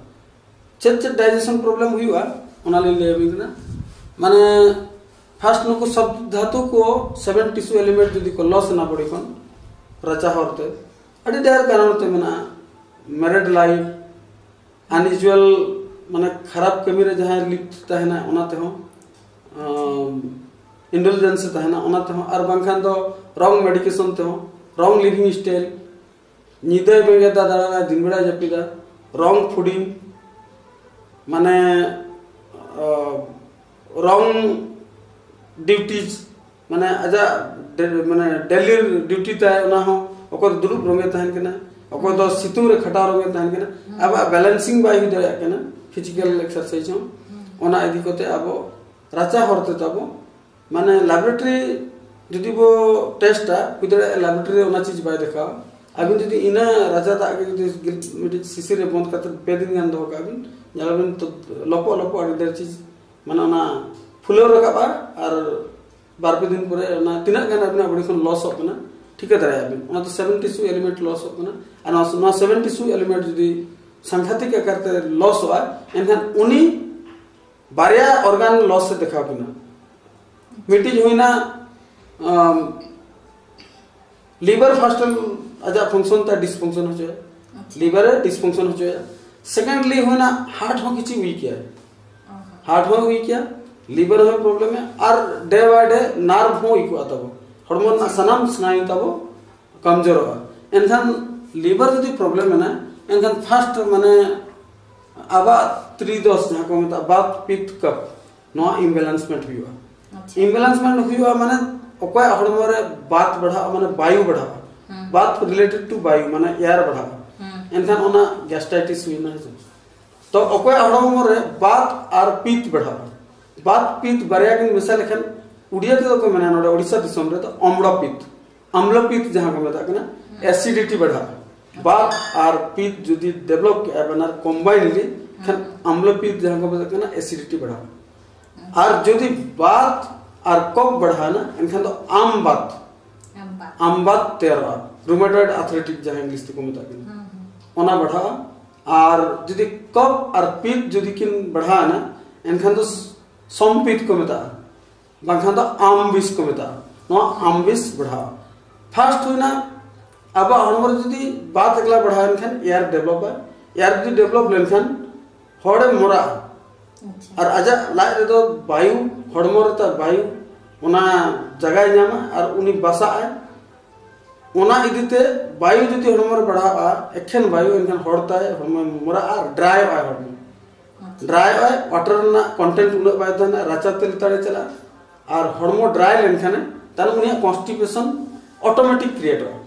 ᱪᱮᱫ ᱪᱮᱫ ᱰᱟᱭᱡᱮᱥᱚᱱ ᱯᱨᱚᱵᱞᱮᱢ ᱦᱩᱭᱩᱜᱼᱟ, ᱚᱱᱟ ᱞᱤᱧ ᱞᱟᱹᱭ ᱟᱵᱤᱱ ᱠᱟᱱᱟ᱾ ᱢᱟᱱᱮ ᱯᱷᱟᱥᱴ ᱱᱩᱠᱩ ᱥᱚᱯᱛ ᱫᱷᱟᱛᱩ ᱠᱚ, ᱥᱮᱵᱷᱮᱱ ᱴᱤᱥᱩ ᱮᱞᱤᱢᱮᱱᱴ ᱡᱩᱫᱤ ᱠᱚ ᱞᱚᱥ ᱮᱱᱟ ᱵᱚᱰᱤ ᱠᱷᱚᱱ, ᱨᱟᱪᱟ ᱦᱚᱨᱛᱮ ᱟᱹᱰᱤ ᱰᱷᱮᱨ ᱠᱟᱨᱚᱱ ᱛᱮ ᱢᱮᱱᱟᱜᱼᱟ᱾ ᱢᱮᱨᱮᱰ ᱞᱟᱭᱤᱯᱷ, ᱟᱱᱭᱩᱡᱩᱣᱟᱞ, ᱢᱟᱱᱮ ᱠᱷᱟᱨᱟᱯ ᱠᱟᱹᱢᱤ ᱨᱮ ᱡᱟᱦᱟᱸᱭ ᱞᱤᱯᱛ ᱛᱟᱦᱮᱱᱟ, ᱚᱱᱟ ᱛᱮᱦᱚᱸ ᱤᱱᱰᱟᱞᱡᱮᱱᱥ ᱛᱟᱦᱮᱱᱟ, ᱚᱱᱟ ᱛᱮᱦᱚᱸ, ᱟᱨ ᱵᱟᱝᱠᱷᱟᱱ ᱫᱚ ᱨᱚᱝ ᱢᱮᱰᱤᱠᱮᱥᱚᱱ ᱛᱮᱦᱚᱸ, ᱨᱚᱝ ᱞᱤᱵᱷᱤᱝ ᱥᱴᱟᱭᱤᱞ, ᱧᱤᱫᱟᱹᱭ ᱵᱮᱸᱜᱮᱫᱟ, ᱫᱟᱬᱟᱱᱟ, ᱫᱤᱱ ᱵᱮᱲᱟᱭ ᱡᱟᱹᱯᱤᱫᱟ, ᱨᱚᱝ ᱯᱷᱩᱰᱤᱝ, ᱢᱟᱱᱮ ᱨᱚᱝ ᱰᱤᱭᱩᱴᱤᱡᱽ, ᱢᱟᱱᱮ ᱟᱡᱟᱜ ᱰᱮ- ᱢᱟᱱᱮ ᱰᱮᱞᱤ ᱰᱤᱭᱩᱴᱤ ᱛᱟᱭ, ᱚᱱᱟ ᱦᱚᱸ ᱚᱠᱚᱭ ᱫᱚ ᱫᱩᱲᱩᱵ ᱨᱚᱝᱜᱮ ᱛᱟᱦᱮᱱ ᱠᱟᱱᱟ, ᱚᱠᱚᱭ ᱫᱚ ᱥᱤᱛᱩᱝ ᱨᱮ ᱠᱷᱟᱴᱟᱣ ᱨᱚᱝᱜᱮ ᱛᱟᱦᱮᱱ ᱠᱟᱱᱟ᱾ ᱟᱵᱚᱣᱟᱜ ᱵᱮᱞᱮᱱᱥᱤᱝ ᱵᱟᱭ ᱦᱩᱭ ᱫᱟᱲᱮᱭᱟᱜ ᱠᱟᱱᱟ, ᱯᱷᱤᱡᱤᱠᱟᱞ ᱮᱠᱥᱟᱨᱥᱟᱭᱤᱡᱽ ᱦᱚᱸ᱾ ᱚᱱᱟ ᱤᱫᱤ ᱠᱟᱛᱮ ᱟᱵᱚ ᱨᱟᱪᱟ ᱦᱚᱨ ᱛᱮ ᱛᱟᱵᱚ ᱢᱟᱱᱮ ᱞᱮᱵᱚᱨᱮᱴᱚᱨᱤ ᱡᱩᱫᱤ ᱵᱚ ᱴᱮᱥᱴᱟ, ᱦᱩᱭ ᱫᱟᱲᱮᱭᱟᱜᱼᱟ ᱞᱮᱵᱚᱨᱮᱴᱚᱨᱤ ᱨᱮ ᱚᱱᱟ ᱪᱤᱡᱽ ᱵᱟᱭ ᱫᱮᱠᱷᱟᱣᱟ᱾ ᱟᱹᱵᱤᱱ ᱡᱩᱫᱤ ᱤᱱᱟᱹ ᱨᱟᱪᱟ ᱫᱟᱜ ᱜᱮ ᱡᱩᱫᱤ ᱜᱤᱞ- ᱢᱤᱫᱴᱤᱡ ᱥᱤᱥᱤ ᱨᱮ ᱵᱚᱸᱫᱽ ᱠᱟᱛᱮ ᱯᱮ ᱫᱤᱱ ᱜᱟᱱ ᱫᱚᱦᱚ ᱠᱟᱜ ᱵᱤᱱ, ᱧᱮᱞᱟᱵᱤᱱ ᱛᱚ ᱞᱚᱯᱚᱜ ᱞᱚᱯᱚᱜ ᱟᱹᱰᱤ ᱰᱷᱮᱨ ᱪᱤᱡᱽ ᱢᱟᱱᱮ ᱚᱱᱟ ᱯᱷᱩᱞᱟᱹᱣ ᱨᱟᱠᱟᱵᱼᱟ ᱟᱨ ᱵᱟᱨ ᱯᱮ ᱫᱤᱱ ᱯᱚᱨᱮ ᱚᱱᱟ ᱛᱤᱱᱟᱹᱜ ᱜᱟᱱ ᱟᱵᱤᱱᱟᱜ ᱵᱚᱰᱤ ᱠᱷᱚᱱ ᱞᱚᱥᱚᱜ ᱠᱟᱱᱟ, ᱴᱷᱤᱠᱟᱹ ᱫᱟᱲᱮᱭᱟᱜᱼᱟ ᱵᱤᱱ᱾ ᱚᱱᱟ ᱫᱚ ᱥᱮᱵᱷᱮᱱ ᱴᱤᱥᱩ ᱮᱞᱤᱢᱮᱱᱴ ᱞᱚᱥᱚᱜ ᱠᱟᱱᱟ᱾ ᱟᱨ ᱱᱚᱣᱟ ᱱᱚᱣᱟ ᱥᱮᱵᱷᱮᱱ ᱴᱤᱥᱩ ᱮᱞᱤᱢᱮᱱᱴ ᱡᱩᱫᱤ ᱥᱟᱝᱜᱷᱟᱛᱤᱠ ᱟᱠᱟᱨ ᱛᱮ ᱞᱚᱥᱚᱜᱼᱟ, ᱮᱱᱠᱷᱟᱱ ᱩᱱᱤ ᱵᱟᱨᱭᱟ ᱚᱨᱜᱟᱱ ᱞᱚᱥ ᱮ ᱫᱮᱠᱷᱟᱣ ᱠᱤᱱᱟ᱾ ᱢᱤᱫᱴᱤᱡ ᱦᱩᱭᱱᱟ ᱞᱤᱵᱷᱟᱨ ᱯᱷᱟᱥᱴ ᱟᱡᱟᱜ ᱯᱷᱟᱝᱥᱚᱱ ᱛᱮ ᱰᱤᱥᱯᱷᱟᱝᱥᱚᱱ ᱦᱚᱪᱚᱭᱟ, ᱞᱤᱵᱷᱟᱨ ᱮ ᱰᱤᱥᱯᱷᱟᱝᱥᱚᱱ ᱦᱚᱪᱚᱭᱟ᱾ ᱥᱮᱠᱮᱱᱰᱞᱤ ᱦᱩᱭᱱᱟ ᱦᱟᱨᱴ ᱦᱚᱸ ᱠᱤᱪᱷᱩ ᱩᱭᱤᱠ ᱜᱮᱭᱟ, ᱦᱟᱨᱴ ᱦᱚᱸ ᱩᱭᱤᱠ ᱜᱮᱭᱟ, ᱞᱤᱵᱷᱟᱨ ᱦᱚᱸ ᱯᱨᱚᱵᱞᱮᱢ ᱮ, ᱟᱨ ᱰᱮ ᱵᱟᱭ ᱰᱮ ᱱᱟᱨᱵᱷ ᱦᱚᱸ ᱩᱭᱤᱠᱚᱜᱼᱟ ᱛᱟᱵᱚ, ᱦᱚᱲᱢᱚ ᱨᱮᱱᱟᱜ ᱥᱟᱱᱟᱢ ᱥᱱᱟᱭᱩ ᱛᱟᱵᱚ ᱠᱚᱢᱡᱳᱨᱚᱜᱼᱟ᱾ ᱮᱱᱠᱷᱟᱱ ᱞᱤᱵᱷᱟᱨ ᱡᱩᱫᱤ ᱯᱨᱚᱵᱞᱮᱢ ᱮᱱᱟ, ᱮᱱᱠᱷᱟᱱ ᱯᱷᱟᱥᱴ ᱢᱟᱱᱮ ᱟᱵᱚᱣᱟᱜ ᱛᱨᱤᱫᱚᱥ ᱡᱟᱦᱟᱸ ᱠᱚ ᱢᱮᱛᱟᱜᱼᱟ, ᱵᱟᱛ ᱯᱤᱛ ᱠᱟᱯ, ᱱᱚᱣᱟ ᱤᱢᱵᱮᱞᱮᱱᱥᱢᱮᱱᱴ ᱦᱩᱭᱩᱜᱼᱟ᱾ ᱟᱪᱪᱷᱟ᱾ ᱤᱢᱵᱮᱞᱮᱱᱥᱢᱮᱱᱴ ᱦᱩᱭᱩᱜᱼᱟ ᱢᱟᱱᱮ ᱚᱠᱚᱭᱟᱜ ᱦᱚᱲᱢᱚ ᱨᱮ ᱵᱟᱛ ᱵᱟᱲᱦᱟᱜᱼᱟ, ᱢᱟᱱᱮ ᱵᱟᱭᱩ ᱵᱟᱲᱦᱟᱜᱼᱟ, ᱦᱩᱸ᱾ ᱵᱟᱛ ᱨᱤᱞᱮᱴᱮᱰ ᱴᱩ ᱵᱟᱭᱩ, ᱢᱟᱱᱮ ᱮᱭᱟᱨ ᱵᱟᱲᱦᱟᱜᱼᱟ, ᱦᱩᱸ᱾ ᱮᱱᱠᱷᱟᱱ ᱚᱱᱟ ᱜᱮᱥᱴᱟᱭᱴᱤᱥ ᱦᱩᱭᱱᱟ, ᱦᱮᱸ ᱥᱮ? ᱛᱚ ᱚᱠᱚᱭᱟᱜ ᱦᱚᱲᱢᱚ ᱨᱮ ᱵᱟᱛ ᱟᱨ ᱯᱤᱛ ᱵᱟᱲᱦᱟᱜᱼᱟ, ᱵᱟᱛ ᱯᱤᱛ ᱵᱟᱨᱭᱟ ᱠᱤᱱ ᱢᱮᱥᱟ ᱞᱮᱠᱷᱟᱱ ᱩᱰᱤᱭᱟ ᱛᱮᱫᱚ ᱠᱚ ᱢᱮᱱᱟ ᱱᱚᱰᱮ ᱳᱰᱤᱥᱟ ᱫᱤᱥᱚᱢ ᱨᱮᱫᱚ ᱚᱢᱲᱚ ᱯᱤᱛ, ᱟᱢᱞᱚ ᱯᱤᱛ ᱡᱟᱦᱟᱸ ᱠᱚ ᱢᱮᱛᱟᱜ ᱠᱟᱱᱟ, ᱮᱥᱤᱰᱤᱴᱤ ᱵᱟᱲᱦᱟᱜᱼᱟ᱾ ᱵᱟᱛ ᱟᱨ ᱯᱤᱛ ᱡᱩᱫᱤ ᱰᱮᱵᱷᱞᱚᱯ ᱠᱮᱜᱼᱟ ᱵᱟᱱᱟᱨ ᱠᱚᱢᱵᱟᱭᱤᱱᱰᱞᱤ, ᱠᱷᱟᱱ ᱟᱢᱞᱚ ᱯᱤᱛ ᱡᱟᱦᱟᱸ ᱠᱚ ᱢᱮᱛᱟᱜ ᱠᱟᱱᱟ, ᱮᱥᱤᱰᱤᱴᱤ ᱵᱟᱲᱦᱟᱜᱼᱟ᱾ ᱟᱨ ᱡᱩᱫᱤ ᱵᱟᱛ ᱟᱨ ᱠᱚᱯ ᱵᱟᱲᱦᱟᱣᱱᱟ, ᱮᱱᱠᱷᱟᱱ ᱫᱚ ᱟᱢ ᱵᱟᱛ, ᱟᱢ ᱵᱟᱛ᱾ ᱟᱢ ᱵᱟᱛ ᱛᱮᱭᱟᱨᱚᱜᱼᱟ, ᱨᱩᱢᱟᱴᱚᱭᱮᱰ ᱟᱨᱛᱷᱨᱟᱭᱴᱤᱥ ᱡᱟᱦᱟᱸ ᱤᱝᱞᱤᱥ ᱛᱮᱠᱚ ᱢᱮᱛᱟᱜ ᱠᱟᱱᱟ, ᱦᱩᱸ, ᱦᱩᱸ᱾ ᱚᱱᱟ ᱵᱟᱲᱦᱟᱜᱼᱟ᱾ ᱟᱨ ᱡᱩᱫᱤ ᱠᱚᱯ ᱟᱨ ᱯᱤᱛ ᱡᱩᱫᱤ ᱠᱤᱱ ᱵᱟᱲᱦᱟᱣᱱᱟ, ᱮᱱᱠᱷᱟᱱ ᱫᱚ ᱥᱚᱢᱯᱤᱛ ᱠᱚ ᱢᱮᱛᱟᱜᱼᱟ, ᱵᱟᱝᱠᱷᱟᱱ ᱫᱚ ᱟᱢᱵᱤᱥ ᱠᱚ ᱢᱮᱛᱟᱜᱼᱟ᱾ ᱱᱚᱣᱟ ᱟᱢᱵᱤᱥ ᱵᱟᱲᱦᱟᱜᱼᱟ᱾ ᱯᱷᱟᱥᱴ ᱦᱩᱭᱱᱟ, ᱟᱵᱚᱣᱟᱜ ᱦᱚᱲᱢᱚ ᱨᱮ ᱡᱩᱫᱤ ᱵᱟᱛ ᱮᱠᱞᱟ ᱵᱟᱲᱦᱟᱣ ᱮᱱᱠᱷᱟᱱ ᱮᱭᱟᱨ ᱰᱮᱵᱷᱞᱚᱯᱟ, ᱮᱭᱟᱨ ᱡᱩᱫᱤ ᱰᱮᱵᱷᱞᱚᱯ ᱞᱮᱱᱠᱷᱟᱱ ᱦᱚᱲᱮ ᱢᱚᱨᱟᱜᱼᱟ᱾ ᱟᱪᱪᱷᱟ᱾ ᱟᱨ ᱟᱡᱟᱜ ᱞᱟᱡ ᱨᱮᱫᱚ ᱵᱟᱭᱩ, ᱦᱚᱲᱢᱚ ᱨᱮ ᱛᱟᱭ ᱵᱟᱭᱩ, ᱚᱱᱟ ᱡᱟᱭᱜᱟᱭ ᱧᱟᱢᱟ ᱟᱨ ᱩᱱᱤ ᱵᱟᱥᱟᱜᱼᱟᱭ᱾ ᱚᱱᱟ ᱤᱫᱤᱛᱮ ᱵᱟᱭᱩ ᱡᱩᱫᱤ ᱦᱚᱲᱢᱚ ᱨᱮ ᱵᱟᱲᱦᱟᱜᱼᱟ, ᱮᱠᱷᱮᱱ ᱵᱟᱭᱩ, ᱮᱱᱠᱷᱟᱱ ᱦᱚᱲ ᱛᱟᱭ ᱦᱚᱲᱢᱚᱭ ᱢᱚᱨᱟᱜᱼᱟ ᱟᱨ ᱰᱨᱟᱭᱚᱜᱼᱟᱭ ᱦᱚᱲᱢᱚ᱾ ᱟᱪᱪᱷᱟ᱾ ᱰᱨᱟᱭᱚᱜᱼᱟᱭ, ᱣᱟᱴᱟᱨ ᱨᱮᱱᱟᱜ ᱠᱚᱱᱴᱮᱱᱴ ᱩᱱᱟᱹᱜ ᱵᱟᱭ ᱛᱟᱦᱮᱱᱟ, ᱨᱟᱪᱟᱛᱮ ᱞᱮᱛᱟᱲᱮ ᱪᱟᱞᱟᱜᱼᱟ᱾ ᱟᱨ ᱦᱚᱲᱢᱚ ᱰᱨᱟᱭ ᱞᱮᱱᱠᱷᱟᱱᱮ, ᱛᱟᱦᱞᱮ ᱩᱱᱤᱭᱟᱜ ᱠᱚᱱᱥᱴᱤᱯᱮᱥᱚᱱ ᱚᱴᱳᱢᱮᱴᱤᱠ ᱠᱨᱤᱭᱮᱴᱚᱜᱼᱟ᱾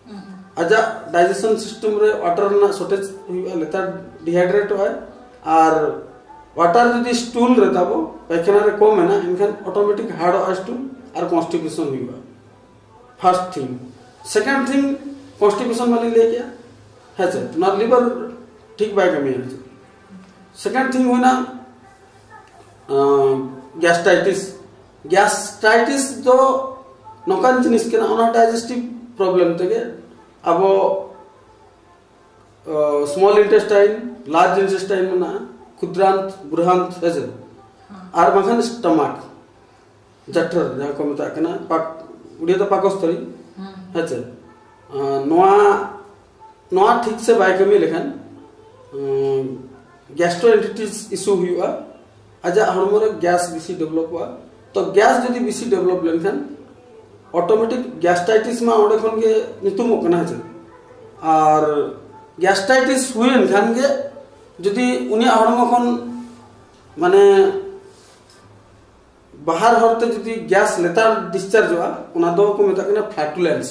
ᱦᱩᱸ, ᱦᱩᱸ᱾ ᱟᱡᱟᱜ ᱰᱟᱭᱡᱮᱥᱚᱱ ᱥᱤᱥᱴᱮᱢ ᱨᱮ ᱣᱟᱴᱟᱨ ᱨᱮᱱᱟᱜ ᱥᱚᱨᱴᱮᱡᱽ ᱦᱩᱭᱩᱜᱼᱟ, ᱞᱮᱛᱟᱲ ᱰᱤᱦᱟᱭᱰᱨᱮᱴᱚᱜᱼᱟᱭ᱾ ᱟᱨ ᱣᱟᱴᱟᱨ ᱡᱩᱫᱤ ᱥᱴᱩᱞ ᱨᱮ ᱛᱟᱵᱚ, ᱯᱟᱭᱠᱷᱟᱱᱟ ᱨᱮ ᱠᱚᱢ ᱮᱱᱟ, ᱮᱱᱠᱷᱟᱱ ᱚᱴᱳᱢᱮᱴᱤᱠ ᱦᱟᱨᱰᱚᱜᱼᱟ ᱥᱴᱩᱞ ᱟᱨ ᱠᱚᱱᱥᱴᱤᱯᱮᱥᱚᱱ ᱦᱩᱭᱩᱜᱼᱟ᱾ First thing. ᱥᱮᱠᱮᱱᱰ ᱛᱷᱤᱝ, ᱠᱚᱱᱥᱴᱤᱯᱮᱥᱚᱱ ᱢᱟᱞᱤᱧ ᱞᱟᱹᱭ ᱠᱮᱜᱼᱟ, ᱦᱮᱸ ᱥᱮ, ᱚᱱᱟ ᱞᱤᱵᱷᱟᱨ ᱴᱷᱤᱠ ᱵᱟᱭ ᱠᱟᱹᱢᱤᱭᱟ᱾ ᱥᱮᱠᱮᱱᱰ ᱛᱷᱤᱝ ᱦᱩᱭᱱᱟ ᱜᱮᱥᱴᱟᱭᱴᱤᱥ, ᱜᱮᱥᱴᱟᱭᱴᱤᱥ ᱫᱚ ᱱᱚᱝᱠᱟᱱ ᱡᱤᱱᱤᱥ ᱠᱟᱱᱟ, ᱚᱱᱟ ᱰᱟᱭᱡᱮᱥᱴᱤᱵᱷ ᱯᱨᱚᱵᱞᱮᱢ ᱛᱮᱜᱮ ᱟᱵᱚ ᱥᱢᱚᱞ ᱤᱱᱴᱮᱥᱴᱟᱭᱤᱱ, ᱞᱟᱨᱡᱽ ᱤᱱᱴᱮᱥᱴᱟᱭᱤᱱ ᱢᱮᱱᱟᱜᱼᱟ, ᱠᱷᱩᱫᱨᱟᱱᱛ, ᱵᱨᱩᱦᱟᱱᱛ, ᱦᱮᱸᱥᱮ, ᱟᱨ ᱵᱟᱝᱠᱷᱟᱱ ᱥᱴᱟᱢᱟᱠ, ᱡᱟᱴᱷᱟᱹᱨ ᱡᱟᱦᱟᱸ ᱠᱚ ᱢᱮᱛᱟᱜ ᱠᱟᱱᱟ, ᱯᱟᱠ-, ᱩᱲᱤᱭᱟ ᱫᱚ ᱯᱟᱠᱚᱥᱛᱷᱚᱞᱤ, ᱦᱮᱸᱥᱮ᱾ ᱟᱸ, ᱱᱚᱣᱟ ᱱᱚᱣᱟ ᱴᱷᱤᱠ ᱥᱮ ᱵᱟᱭ ᱠᱟᱹᱢᱤ ᱞᱮᱠᱷᱟᱱ ᱜᱮᱥᱴᱨᱳᱮᱱᱴᱤᱴᱤᱥ ᱤᱥᱩ ᱦᱩᱭᱩᱜᱼᱟ, ᱟᱡᱟᱜ ᱦᱚᱲᱢᱚ ᱨᱮ ᱜᱮᱥ ᱵᱮᱥᱤ ᱰᱮᱵᱷᱞᱚᱯᱚᱜᱼᱟ᱾ ᱛᱚ ᱜᱮᱥ ᱡᱩᱫᱤ ᱵᱮᱥᱤ ᱰᱮᱵᱷᱞᱚᱯ ᱞᱮᱱᱠᱷᱟᱱ ᱚᱴᱳᱢᱮᱴᱤᱠ ᱜᱮᱥᱴᱟᱭᱴᱤᱥ ᱢᱟ ᱚᱸᱰᱮ ᱠᱷᱚᱱ ᱜᱮ ᱧᱩᱛᱩᱢᱚᱜ ᱠᱟᱱᱟ, ᱦᱮᱸ ᱥᱮ᱾ ᱟᱨ ᱜᱮᱥᱴᱟᱭᱴᱤᱥ ᱦᱩᱭᱮᱱ ᱠᱷᱟᱱ ᱜᱮ ᱡᱩᱫᱤ ᱩᱱᱤᱭᱟᱜ ᱦᱚᱲᱢᱚ ᱠᱷᱚᱱ ᱢᱟᱱᱮ ᱵᱟᱦᱟᱨ ᱦᱚᱨᱛᱮ ᱡᱩᱫᱤ ᱜᱮᱥ ᱞᱮᱛᱟᱲ ᱰᱤᱥᱪᱟᱨᱡᱚᱜᱼᱟ, ᱚᱱᱟ ᱫᱚ ᱠᱚ ᱢᱮᱛᱟᱜ ᱠᱟᱱᱟ ᱯᱷᱞᱟᱴᱩᱞᱮᱱᱥ᱾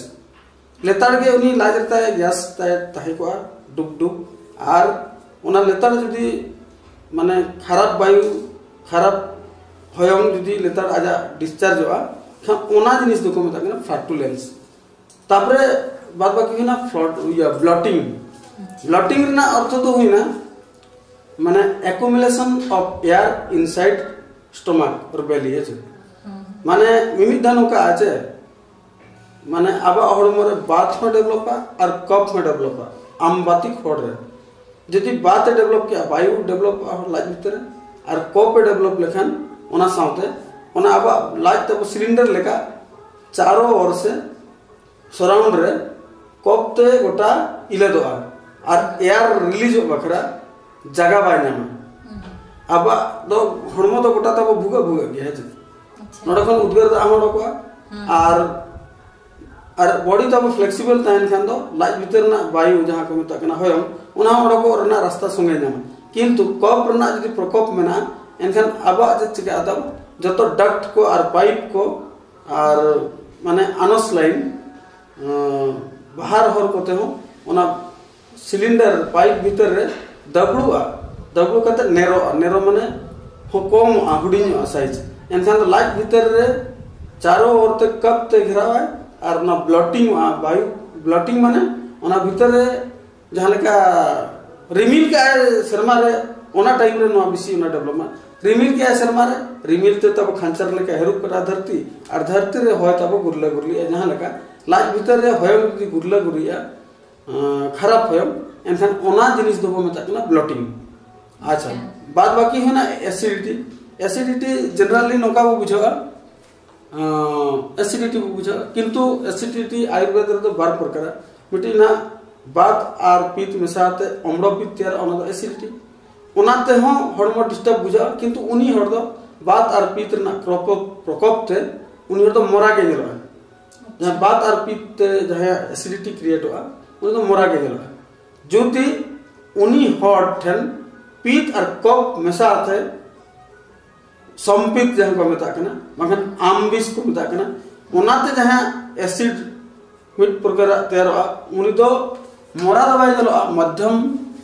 ᱞᱮᱛᱟᱲ ᱜᱮ ᱩᱱᱤ ᱞᱟᱡ ᱨᱮ ᱛᱟᱭ ᱜᱮᱥ ᱛᱟᱭ ᱛᱟᱦᱮᱸ ᱠᱚᱜᱼᱟ, ᱰᱩᱵ ᱰᱩᱵ᱾ ᱟᱨ ᱚᱱᱟ ᱞᱮᱛᱟᱲ ᱡᱩᱫᱤ ᱢᱟᱱᱮ ᱠᱷᱟᱨᱟᱯ ᱵᱟᱭᱩ, ᱠᱷᱟᱨᱟᱯ ᱦᱚᱭᱚᱝ ᱡᱩᱫᱤ ᱞᱮᱛᱟᱲ ᱟᱡᱟᱜ ᱰᱤᱥᱪᱟᱨᱡᱚᱜᱼᱟ, ᱠᱷᱟᱱ ᱚᱱᱟ ᱡᱤᱱᱤᱥ ᱫᱚᱠᱚ ᱢᱮᱛᱟᱜ ᱠᱟᱱᱟ ᱯᱷᱞᱟᱴᱩᱞᱮᱱᱥ᱾ ᱛᱟᱯᱚᱨᱮ ᱵᱟᱫ ᱵᱟᱹᱠᱤ ᱦᱩᱭᱱᱟ ᱯᱷᱞᱚᱴ, ᱤᱭᱟᱹ, ᱵᱞᱚᱴᱤᱝ᱾ ᱵᱞᱚᱴᱤᱝ ᱨᱮᱱᱟᱜ ᱚᱨᱛᱷᱚ ᱫᱚ ᱦᱩᱭᱱᱟ ᱢᱟᱱᱮ accumulation of air inside stomach or belly, ᱦᱮᱸ ᱥᱮ? ᱢᱟᱱᱮ ᱢᱤᱢᱤᱫ ᱫᱷᱟᱣ ᱱᱚᱝᱠᱟ ᱟᱪᱮ, ᱢᱟᱱᱮ ᱟᱵᱚᱣᱟᱜ ᱦᱚᱲᱢᱚ ᱨᱮ ᱵᱟᱛ ᱦᱚᱸ ᱰᱮᱵᱷᱞᱚᱯᱟ ᱟᱨ ᱠᱚᱯ ᱦᱚᱸ ᱰᱮᱵᱷᱞᱚᱯᱟ᱾ ᱟᱢᱵᱟᱛᱤᱠ ᱦᱚᱲ ᱨᱮ ᱡᱩᱫᱤ ᱵᱟᱛ ᱮ ᱰᱮᱵᱷᱞᱚᱯ ᱠᱮᱜᱼᱟ, ᱵᱟᱭᱩ ᱰᱮᱵᱷᱞᱚᱯᱚᱜᱼᱟ ᱞᱟᱡ ᱵᱷᱤᱛᱨᱤ ᱨᱮ, ᱟᱨ ᱠᱚᱯ ᱮ ᱰᱮᱵᱷᱞᱚᱯ ᱞᱮᱠᱷᱟᱱ ᱚᱱᱟ ᱥᱟᱶᱛᱮ ᱚᱱᱟ ᱟᱵᱚᱣᱟᱜ ᱞᱟᱡ ᱛᱟᱵᱚ ᱥᱤᱞᱤᱱᱰᱟᱨ ᱞᱮᱠᱟ ᱪᱟᱨᱚ ᱚᱨ ᱥᱮ ᱥᱚᱨᱟᱣᱩᱱᱰ ᱨᱮ ᱠᱚᱯ ᱛᱮ ᱜᱚᱴᱟ ᱤᱞᱟᱹᱫᱚᱜᱼᱟ ᱟᱨ ᱮᱭᱟᱨ ᱨᱤᱞᱤᱡᱚᱜ ᱵᱟᱠᱷᱨᱟ ᱡᱟᱭᱜᱟ ᱵᱟᱭ ᱧᱟᱢᱟ᱾ ᱟᱵᱚᱣᱟᱜ ᱫᱚ ᱦᱚᱲᱢᱚ ᱫᱚ ᱜᱚᱴᱟ ᱛᱟᱵᱚ ᱵᱷᱩᱜᱟᱹᱜ ᱵᱷᱩᱜᱟᱹᱜ ᱜᱮᱭᱟ, ᱦᱮᱸ ᱪᱮ? ᱱᱚᱰᱮ ᱠᱷᱚᱱ ᱩᱫᱽᱜᱟᱹᱨ ᱫᱟᱜ ᱦᱚᱸ ᱚᱰᱚᱠᱚᱜᱼᱟ᱾ ᱟᱨ ᱟᱨ ᱵᱚᱰᱤ ᱛᱟᱵᱚ ᱯᱷᱞᱮᱠᱥᱤᱵᱚᱞ ᱛᱟᱦᱮᱱ ᱠᱷᱟᱱ ᱫᱚ ᱞᱟᱡ ᱵᱷᱤᱛᱟᱹᱨ ᱨᱮᱱᱟᱜ ᱵᱟᱭᱩ, ᱡᱟᱦᱟᱸ ᱠᱚ ᱢᱮᱛᱟᱜ ᱠᱟᱱᱟ ᱦᱚᱭᱚᱝ, ᱚᱱᱟ ᱦᱚᱸ ᱚᱰᱚᱠᱚᱜ ᱨᱮᱱᱟᱜ ᱨᱟᱥᱛᱟ ᱥᱚᱸᱜᱮ ᱧᱟᱢᱟ᱾ ᱠᱤᱱᱛᱩ ᱠᱚᱯ ᱨᱮᱱᱟᱜ ᱡᱩᱫᱤ ᱯᱨᱚᱠᱳᱯ ᱢᱮᱱᱟᱜᱼᱟ, ᱮᱱᱠᱷᱟᱱ ᱟᱵᱚᱣᱟᱜ ᱪᱮᱫ ᱪᱤᱠᱟᱹᱜᱼᱟ? ᱛᱟᱵᱚ ᱡᱚᱛᱚ ᱰᱟᱠᱴ ᱠᱚ ᱟᱨ ᱯᱟᱭᱤᱯ ᱠᱚ ᱟᱨ ᱢᱟᱱᱮ ᱟᱱᱚᱥ ᱞᱟᱭᱤᱱ, ᱟᱸ, ᱵᱟᱦᱟᱨ ᱦᱚᱨ ᱠᱚᱛᱮ ᱦᱚᱸ ᱚᱱᱟ ᱥᱤᱞᱤᱱᱰᱟᱨ ᱯᱟᱭᱤᱯ ᱵᱷᱤᱛᱟᱹᱨ ᱨᱮ ᱫᱟᱵᱲᱩᱜᱼᱟ᱾ ᱫᱟᱵᱲᱩ ᱠᱟᱛᱮ ᱱᱮᱨᱚᱜᱼᱟ᱾ ᱱᱮᱨᱚ ᱢᱟᱱᱮ ᱦᱚᱸ ᱠᱚᱢᱚᱜᱼᱟ, ᱦᱩᱰᱤᱧᱚᱜᱼᱟ ᱥᱟᱭᱤᱡᱽ᱾ ᱮᱱᱠᱷᱟᱱ ᱫᱚ ᱞᱟᱡ ᱵᱷᱤᱛᱟᱹᱨ ᱨᱮ ᱪᱟᱨᱚ ᱚᱨᱛᱮ ᱠᱟᱯ ᱛᱮ ᱜᱷᱮᱨᱟᱣᱟᱭ ᱟᱨ ᱚᱱᱟ ᱵᱞᱚᱴᱤᱝᱚᱜᱼᱟ᱾ ᱵᱟᱭᱩ ᱵᱞᱚᱴᱤᱝ ᱢᱟᱱᱮ ᱚᱱᱟ ᱵᱷᱤᱛᱟᱹᱨ ᱨᱮ ᱡᱟᱦᱟᱸ ᱞᱮᱠᱟ ᱨᱤᱢᱤᱞ ᱠᱟᱜᱼᱟᱭ ᱥᱮᱨᱢᱟ ᱨᱮ, ᱚᱱᱟ ᱴᱟᱭᱤᱢ ᱨᱮ ᱱᱚᱣᱟ ᱵᱮᱥᱤ ᱚᱱᱟ ᱰᱮᱵᱷᱞᱚᱯᱢᱮᱱᱴ᱾ ᱨᱤᱢᱤᱞ ᱠᱮᱜᱼᱟᱭ ᱥᱮᱨᱢᱟ ᱨᱮ, ᱨᱤᱢᱤᱞ ᱛᱮ ᱛᱟᱵᱚ ᱠᱷᱟᱧᱪᱟᱨ ᱞᱮᱠᱟ ᱦᱟᱹᱨᱩᱵ ᱠᱟᱱᱟ ᱫᱷᱟᱹᱨᱛᱤ, ᱟᱨ ᱫᱷᱟᱹᱨᱛᱤ ᱨᱮ ᱦᱚᱭ ᱛᱟᱵᱚ ᱜᱩᱨᱞᱟᱹ ᱜᱩᱨᱞᱤᱜᱼᱟ᱾ ᱡᱟᱦᱟᱸ ᱞᱮᱠᱟ ᱞᱟᱡ ᱵᱷᱤᱛᱟᱹᱨ ᱨᱮ ᱦᱚᱭᱚᱝ ᱡᱩᱫᱤ ᱜᱩᱨᱞᱟᱹ ᱜᱩᱨᱞᱤᱜᱼᱟ, ᱟᱸ, ᱠᱷᱟᱨᱟᱯ ᱦᱚᱭᱚᱝ, ᱮᱱᱠᱷᱟᱱ ᱚᱱᱟ ᱡᱤᱱᱤᱥ ᱫᱚᱵᱚ ᱢᱮᱛᱟᱜ ᱠᱟᱱᱟ ᱵᱞᱚᱴᱤᱝ᱾ ᱟᱪᱪᱷᱟ, ᱟᱪᱪᱷᱟ᱾ ᱵᱟᱫ ᱵᱟᱹᱠᱤ ᱦᱩᱭᱱᱟ ᱮᱥᱤᱰᱤᱴᱤ᱾ ᱮᱥᱤᱰᱤᱴᱤ ᱡᱮᱱᱟᱨᱟᱞᱤ ᱱᱚᱝᱠᱟ ᱵᱚ ᱵᱩᱡᱷᱟᱹᱣᱟ, ᱮᱥᱤᱰᱤᱴᱤ ᱵᱚ ᱵᱩᱡᱷᱟᱹᱣᱟ, ᱠᱤᱱᱛᱩ ᱮᱥᱤᱰᱤᱴᱤ ᱟᱭᱩᱨᱵᱮᱫ ᱨᱮᱫᱚ ᱵᱟᱨ ᱯᱨᱚᱠᱟᱨᱟ᱾ ᱢᱤᱫᱴᱤᱡ ᱱᱟᱜ ᱵᱟᱛ ᱟᱨ ᱯᱤᱛ ᱢᱮᱥᱟ ᱠᱟᱛᱮ ᱚᱢᱲᱚ ᱯᱤᱛ ᱛᱮᱭᱟᱨᱚᱜᱼᱟ, ᱚᱱᱟ ᱫᱚ ᱮᱥᱤᱰᱤᱴᱤ᱾ ᱚᱱᱟ ᱛᱮᱦᱚᱸ ᱦᱚᱲᱢᱚ ᱰᱤᱥᱴᱟᱨᱵ ᱵᱩᱡᱷᱟᱹᱜᱼᱟ, ᱠᱤᱱᱛᱩ ᱩᱱᱤ ᱦᱚᱲ ᱫᱚ ᱵᱟᱛ ᱟᱨ ᱯᱤᱛ ᱨᱮᱱᱟᱜ ᱯᱨᱚᱠᱳᱯ, ᱯᱨᱚᱠᱳᱯ ᱛᱮ ᱩᱱᱤ ᱦᱚᱲ ᱫᱚ ᱢᱚᱨᱟ ᱜᱮ ᱧᱮᱞᱚᱜᱼᱟ᱾ ᱡᱟᱦᱟᱸ ᱵᱟᱛ ᱟᱨ ᱯᱤᱛ ᱛᱮ ᱡᱟᱦᱟᱸᱭᱟᱜ ᱮᱥᱤᱰᱤᱴᱤ ᱠᱨᱤᱭᱮᱴᱚᱜᱼᱟ, ᱩᱱᱤ ᱫᱚ ᱢᱚᱨᱟ ᱜᱮ ᱧᱮᱞᱚᱜᱼᱟ᱾ ᱡᱩᱫᱤ ᱩᱱᱤ ᱦᱚᱲ ᱴᱷᱮᱱ ᱯᱤᱛ ᱟᱨ ᱠᱚᱯ ᱢᱮᱥᱟ ᱠᱟᱛᱮ ᱥᱚᱢᱯᱤᱛ ᱡᱟᱦᱟᱸ ᱠᱚ ᱢᱮᱛᱟᱜ ᱠᱟᱱᱟ, ᱵᱟᱝᱠᱷᱟᱱ ᱟᱢᱵᱤᱥ ᱠᱚ ᱢᱮᱛᱟᱜ ᱠᱟᱱᱟ, ᱚᱱᱟᱛᱮ ᱡᱟᱦᱟᱸ ᱮᱥᱤᱰ ᱢᱤᱫ ᱯᱨᱚᱠᱟᱨᱟᱜ ᱛᱮᱭᱟᱨᱚᱜᱼᱟ, ᱩᱱᱤ ᱫᱚ ᱢᱚᱨᱟ ᱫᱚ ᱵᱟᱭ ᱧᱮᱞᱚᱜᱼᱟ, ᱢᱚᱫᱽᱫᱷᱚᱢ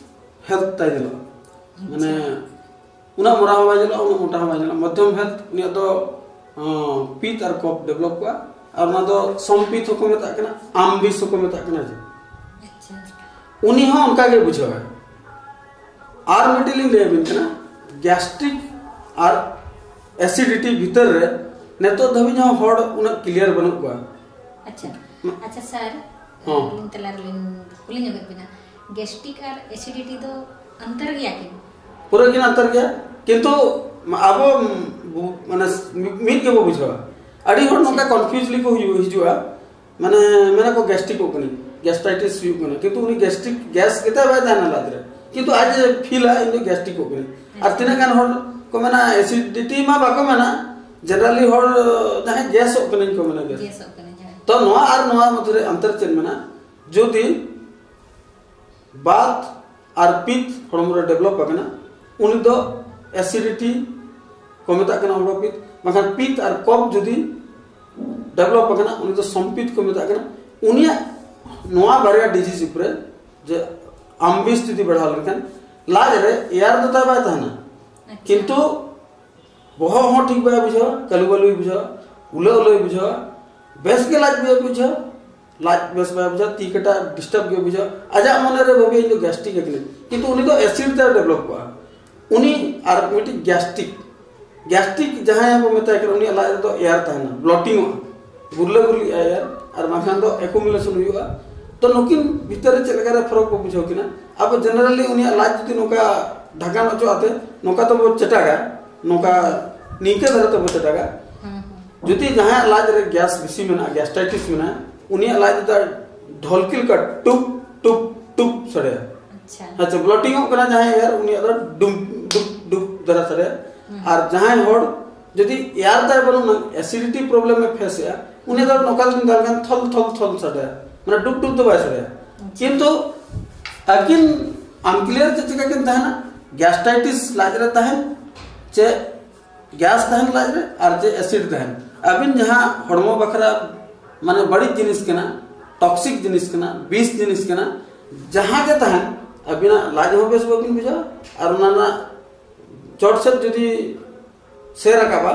ᱦᱮᱞᱛᱷ ᱛᱟᱭ ᱧᱮᱞᱚᱜᱼᱟ᱾ ᱢᱟᱱᱮ ᱩᱱᱟᱹᱜ ᱢᱚᱨᱟ ᱦᱚᱸ ᱵᱟᱭ ᱧᱮᱞᱚᱜᱼᱟ, ᱩᱱᱟᱹᱜ ᱢᱚᱴᱟ ᱦᱚᱸ ᱵᱟᱭ ᱧᱮᱞᱚᱜᱼᱟ, ᱢᱚᱫᱽᱫᱷᱚᱢ ᱦᱮᱞᱛᱷ᱾ ᱩᱱᱤᱭᱟᱜ ᱫᱚ ᱟᱸ, ᱯᱤᱛ ᱟᱨ ᱠᱚᱯ ᱰᱮᱵᱷᱞᱚᱯ ᱠᱚᱜᱼᱟ, ᱟᱨ ᱚᱱᱟ ᱫᱚ ᱥᱚᱢᱯᱤᱛ ᱦᱚᱸᱠᱚ ᱢᱮᱛᱟᱜ ᱠᱟᱱᱟ, ᱟᱢᱵᱤᱥ ᱦᱚᱸᱠᱚ ᱢᱮᱛᱟᱜ ᱠᱟᱱᱟ᱾ ᱡᱮ ᱟᱪᱪᱷᱟ᱾ ᱩᱱᱤ ᱦᱚᱸ ᱚᱱᱠᱟ ᱜᱮ ᱵᱩᱡᱷᱟᱹᱣᱟ᱾ ᱟᱨ ᱢᱤᱫᱴᱤᱡ ᱞᱤᱧ ᱞᱟᱹᱭ ᱟᱵᱤᱱ ᱠᱟᱱᱟ, ᱜᱮᱥᱴᱨᱤᱠ ᱟᱨ ᱮᱥᱤᱰᱤᱴᱤ ᱵᱷᱤᱛᱟᱹᱨ ᱨᱮ ᱱᱤᱛᱚᱜ ᱫᱷᱟᱹᱵᱤᱡ ᱦᱚᱸ ᱦᱚᱲ ᱩᱱᱟᱹᱜ ᱠᱞᱤᱭᱟᱨ ᱵᱟᱹᱱᱩᱜ ᱠᱚᱣᱟ᱾ ᱟᱪᱪᱷᱟ᱾ ᱢᱟ- ᱟᱪᱪᱷᱟ ᱥᱟᱨ, ᱦᱚᱸ᱾ ᱟᱹᱞᱤᱧ ᱛᱟᱞᱟ ᱨᱮᱞᱤᱧ ᱠᱩᱞᱤ ᱧᱚᱜᱮᱫ ᱵᱤᱱᱟ, ᱜᱮᱥᱴᱨᱤᱠ ᱟᱨ ᱮᱥᱤᱰᱤᱴᱤ ᱫᱚ ᱚᱱᱛᱚᱨ ᱜᱮᱭᱟ ᱠᱤᱱ? ᱯᱩᱨᱟᱹ ᱠᱤᱱ ᱚᱱᱛᱚᱨ ᱜᱮᱭᱟ, ᱠᱤᱱᱛᱩ ᱟᱵᱚ ᱵᱩ- ᱢᱟᱱᱮ ᱢᱤᱫ ᱜᱮᱵᱚ ᱵᱩᱡᱷᱟᱹᱣᱟ᱾ ᱟᱹᱰᱤ ᱦᱚᱲ ᱱᱚᱝᱠᱟ ᱟᱪᱪᱷᱟ᱾ ᱠᱚᱱᱯᱷᱤᱭᱩᱡᱽ ᱞᱮᱠᱚ ᱦᱩᱭᱩᱜ- ᱦᱤᱡᱩᱜᱼᱟ, ᱢᱟᱱᱮ ᱢᱮᱱᱟ ᱠᱚ ᱜᱮᱥᱴᱨᱤᱠᱚᱜ ᱠᱟᱹᱱᱟᱹᱧ, ᱜᱮᱥᱴᱨᱟᱭᱴᱤᱥ ᱦᱩᱭᱩᱜ ᱠᱟᱱᱟ, ᱠᱤᱱᱛᱩ ᱩᱱᱤ ᱜᱮᱥᱴᱨᱤᱠ ᱜᱮᱥ ᱠᱟᱛᱮ ᱵᱟᱭ ᱛᱟᱦᱮᱱᱟ ᱞᱟᱡ ᱨᱮ, ᱠᱤᱱᱛᱩ ᱟᱡ ᱮ ᱯᱷᱤᱞᱟ ᱤᱧ ᱫᱚ ᱜᱮᱥᱴᱨᱤᱠᱚᱜ ᱠᱟᱹᱱᱟᱹᱧ᱾ ᱟᱨ ᱟᱪᱪᱷᱟ᱾ ᱛᱤᱱᱟᱹᱜ ᱜᱟᱱ ᱦᱚᱲ ᱠᱚ ᱢᱮᱱᱟ ᱮᱥᱤᱰᱤᱴᱤ ᱢᱟ ᱵᱟᱠᱚ ᱢᱮᱱᱟ, ᱡᱮᱱᱟᱨᱟᱞᱤ ᱦᱚᱲ ᱡᱟᱦᱟᱸᱭ ᱜᱮᱥᱚᱜ ᱠᱟᱹᱱᱟᱹᱧ ᱠᱚ ᱢᱮᱱᱟ ᱜᱮᱥ᱾ ᱜᱮᱥᱚᱜ ᱠᱟᱹᱱᱟᱹᱧ, ᱦᱳᱭ᱾ ᱛᱚ ᱱᱚᱣᱟ ᱟᱨ ᱱᱚᱣᱟ ᱢᱚᱫᱽᱫᱷᱮ ᱨᱮ ᱚᱱᱛᱚᱨ ᱪᱮᱫ ᱢᱮᱱᱟᱜᱼᱟ? ᱡᱩᱫᱤ ᱵᱟᱛ ᱟᱨ ᱯᱤᱛ ᱦᱚᱲᱢᱚ ᱨᱮ ᱰᱮᱵᱷᱞᱚᱯ ᱟᱠᱟᱱᱟ, ᱩᱱᱤ ᱫᱚ ᱮᱥᱤᱰᱤᱴᱤ ᱠᱚ ᱢᱮᱛᱟᱜ ᱠᱟᱱᱟ, ᱦᱚᱲᱢᱚ ᱯᱤᱛ᱾ ᱵᱟᱝᱠᱷᱟᱱ ᱯᱤᱛ ᱟᱨ ᱠᱚᱯ ᱡᱩᱫᱤ ᱰᱮᱵᱷᱞᱚᱯ ᱟᱠᱟᱱᱟ, ᱩᱱᱤ ᱫᱚ ᱥᱚᱢᱯᱤᱛ ᱠᱚ ᱢᱮᱛᱟᱜ ᱠᱟᱱᱟ᱾ ᱩᱱᱤᱭᱟᱜ ᱱᱚᱣᱟ ᱵᱟᱨᱭᱟ ᱰᱤᱡᱤᱡᱽ ᱩᱯᱨᱮ, ᱡᱮ ᱟᱢᱵᱤᱥ ᱡᱩᱫᱤ ᱵᱟᱲᱦᱟᱣ ᱞᱮᱱᱠᱷᱟᱱ, ᱞᱟᱡ ᱨᱮ ᱮᱭᱟᱨ ᱫᱚ ᱛᱟᱭ ᱵᱟᱭ ᱛᱟᱦᱮᱱᱟ, ᱟᱪᱪᱷᱟ᱾ ᱠᱤᱱᱛᱩ ᱵᱚᱦᱚᱜ ᱦᱚᱸ ᱴᱷᱤᱠ ᱵᱟᱭ ᱵᱩᱡᱷᱟᱹᱣᱟ, ᱠᱟᱹᱞᱩ ᱵᱟᱹᱞᱩᱭ ᱵᱩᱡᱷᱟᱹᱣᱟ, ᱩᱞᱟᱹ ᱩᱞᱟᱹᱭ ᱵᱩᱡᱷᱟᱹᱣᱟ, ᱵᱮᱥ ᱜᱮ ᱞᱟᱡ ᱵᱟᱭ ᱵᱩᱡᱷᱟᱹᱣᱟ, ᱞᱟᱡ ᱵᱮᱥ ᱵᱟᱭ ᱵᱩᱡᱷᱟᱹᱣᱟ, ᱛᱤ ᱠᱟᱴᱟ ᱰᱤᱥᱴᱟᱨᱵ ᱜᱮ ᱵᱩᱡᱷᱟᱹᱣᱟ, ᱟᱡᱟᱜ ᱢᱚᱱᱮ ᱨᱮ ᱵᱷᱟᱹᱵᱤᱭᱟ ᱤᱧ ᱫᱚ ᱜᱮᱥᱴᱨᱤᱠ ᱟᱠᱟᱱᱟᱹᱧ, ᱠᱤᱱᱛᱩ ᱩᱱᱤ ᱫᱚ ᱮᱥᱤᱰ ᱛᱮ ᱰᱮᱵᱷᱞᱚᱯ ᱠᱚᱜᱼᱟ᱾ ᱩᱱᱤ ᱟᱨ ᱢᱤᱫᱴᱤᱡ ᱜᱮᱥᱴᱨᱤᱠ, ᱜᱮᱥᱴᱨᱤᱠ ᱡᱟᱦᱟᱸᱭ ᱵᱚ ᱢᱮᱛᱟᱭ ᱠᱟᱱᱟ, ᱩᱱᱤᱭᱟᱜ ᱞᱟᱡ ᱨᱮᱫᱚ ᱮᱭᱟᱨ ᱛᱟᱦᱮᱱᱟ, ᱵᱞᱚᱴᱤᱝ ᱚᱜᱼᱟ, ᱜᱩᱨᱞᱟᱹ ᱜᱩᱨᱞᱤᱜᱼᱟ ᱮᱭᱟᱨ, ᱟᱨ ᱵᱟᱝᱠᱷᱟᱱ ᱫᱚ ᱮᱠᱩᱢᱩᱞᱮᱥᱚᱱ ᱦᱩᱭᱩᱜᱼᱟ᱾ ᱛᱚ ᱱᱩᱠᱤᱱ ᱵᱷᱤᱛᱟᱹᱨ ᱨᱮ ᱪᱮᱫ ᱞᱮᱠᱟᱨᱮ ᱯᱷᱟᱨᱟᱠ ᱵᱚ ᱵᱩᱡᱷᱟᱹᱣ ᱠᱤᱱᱟ? ᱟᱵᱚ ᱡᱮᱱᱟᱨᱟᱞᱤ ᱩᱱᱤᱭᱟᱜ ᱞᱟᱡ ᱡᱩᱫᱤ ᱱᱚᱝᱠᱟ ᱰᱷᱟᱠᱟᱱ ᱚᱪᱚᱜ ᱟᱛᱮ ᱱᱚᱝᱠᱟ ᱛᱮᱵᱚ ᱪᱮᱴᱟᱜᱟ, ᱱᱚᱝᱠᱟ ᱱᱤᱝᱠᱟᱹ ᱫᱷᱟᱨᱟ ᱛᱮᱵᱚ ᱪᱮᱴᱟᱜᱟ, ᱡᱩᱫᱤ ᱡᱟᱦᱟᱸᱭᱟᱜ ᱞᱟᱡ ᱨᱮ ᱜᱮᱥ ᱵᱮᱥᱤ ᱢᱮᱱᱟᱜᱼᱟ, ᱜᱮᱥᱴᱟᱭᱴᱤᱥ ᱢᱮᱱᱟᱜᱼᱟ, ᱩᱱᱤᱭᱟᱜ ᱞᱟᱡ ᱨᱮᱫᱚ ᱰᱷᱚᱞᱠᱤ ᱞᱮᱠᱟ ᱴᱩᱯ ᱴᱩᱯ ᱴᱩᱯ ᱥᱟᱰᱮᱭᱟ᱾ ᱟᱪᱪᱷᱟ᱾ ᱦᱮᱸ ᱪᱮ, ᱵᱞᱚᱴᱤᱝ ᱚᱜ ᱠᱟᱱᱟ ᱡᱟᱦᱟᱸᱭ ᱮᱭᱟᱨ, ᱩᱱᱤᱭᱟᱜ ᱫᱚ ᱰᱩᱢ ᱰᱩᱯ ᱰᱩᱯ ᱫᱷᱟᱨᱟ ᱥᱟᱰᱮᱭᱟ᱾ ᱟᱨ ᱡᱟᱦᱟᱸᱭ ᱦᱚᱲ ᱡᱩᱫᱤ ᱮᱭᱟᱨ ᱛᱟᱭ ᱵᱟᱹᱱᱩᱜᱼᱟ, ᱮᱥᱤᱰᱤᱴᱤ ᱯᱨᱚᱵᱞᱮᱢ ᱮ ᱯᱷᱮᱥ ᱮᱜᱼᱟ, ᱩᱱᱤ ᱫᱚ ᱱᱚᱝᱠᱟ ᱡᱩᱫᱤ ᱫᱟᱞ ᱠᱷᱟᱱ ᱛᱷᱚᱞ ᱛᱷᱚᱞ ᱛᱷᱚᱞ ᱥᱟᱰᱮᱭᱟ, ᱢᱟᱱᱮ ᱰᱩᱵ ᱰᱩᱵ ᱫᱚ ᱵᱟᱭ ᱥᱟᱰᱮᱭᱟ᱾ ᱠᱤᱱᱛᱩ ᱟᱹᱠᱤᱱ ᱟᱱᱠᱞᱤᱭᱟᱨ ᱪᱮᱫ ᱪᱤᱠᱟᱹ ᱠᱤᱱ ᱛᱟᱦᱮᱱᱟ? ᱜᱮᱥᱴᱟᱭᱴᱤᱥ ᱞᱟᱡ ᱨᱮ ᱛᱟᱦᱮᱱ, ᱪᱮ ᱜᱮᱥ ᱛᱟᱦᱮᱱ ᱞᱟᱡ ᱨᱮ, ᱟᱨ ᱪᱮ ᱮᱥᱤᱰ ᱛᱟᱦᱮᱱ᱾ ᱟᱹᱵᱤᱱ ᱡᱟᱦᱟᱸ ᱦᱚᱲᱢᱚ ᱵᱟᱠᱷᱨᱟ ᱢᱟᱱᱮ ᱵᱟᱹᱲᱤᱡ ᱡᱤᱱᱤᱥ ᱠᱟᱱᱟ, ᱴᱚᱠᱥᱤᱠ ᱡᱤᱱᱤᱥ ᱠᱟᱱᱟ, ᱵᱤᱥ ᱡᱤᱱᱤᱥ ᱠᱟᱱᱟ, ᱡᱟᱦᱟᱸ ᱜᱮ ᱛᱟᱦᱮᱱ, ᱟᱹᱵᱤᱱᱟᱜ ᱞᱟᱡ ᱦᱚᱸ ᱵᱮᱥ ᱵᱟᱹᱵᱤᱱ ᱵᱩᱡᱷᱟᱹᱣᱟ, ᱟᱨ ᱚᱱᱟ ᱨᱮᱱᱟᱜ ᱪᱚᱴ ᱥᱮᱫ ᱡᱩᱫᱤ ᱥᱮ ᱨᱟᱠᱟᱵᱟ,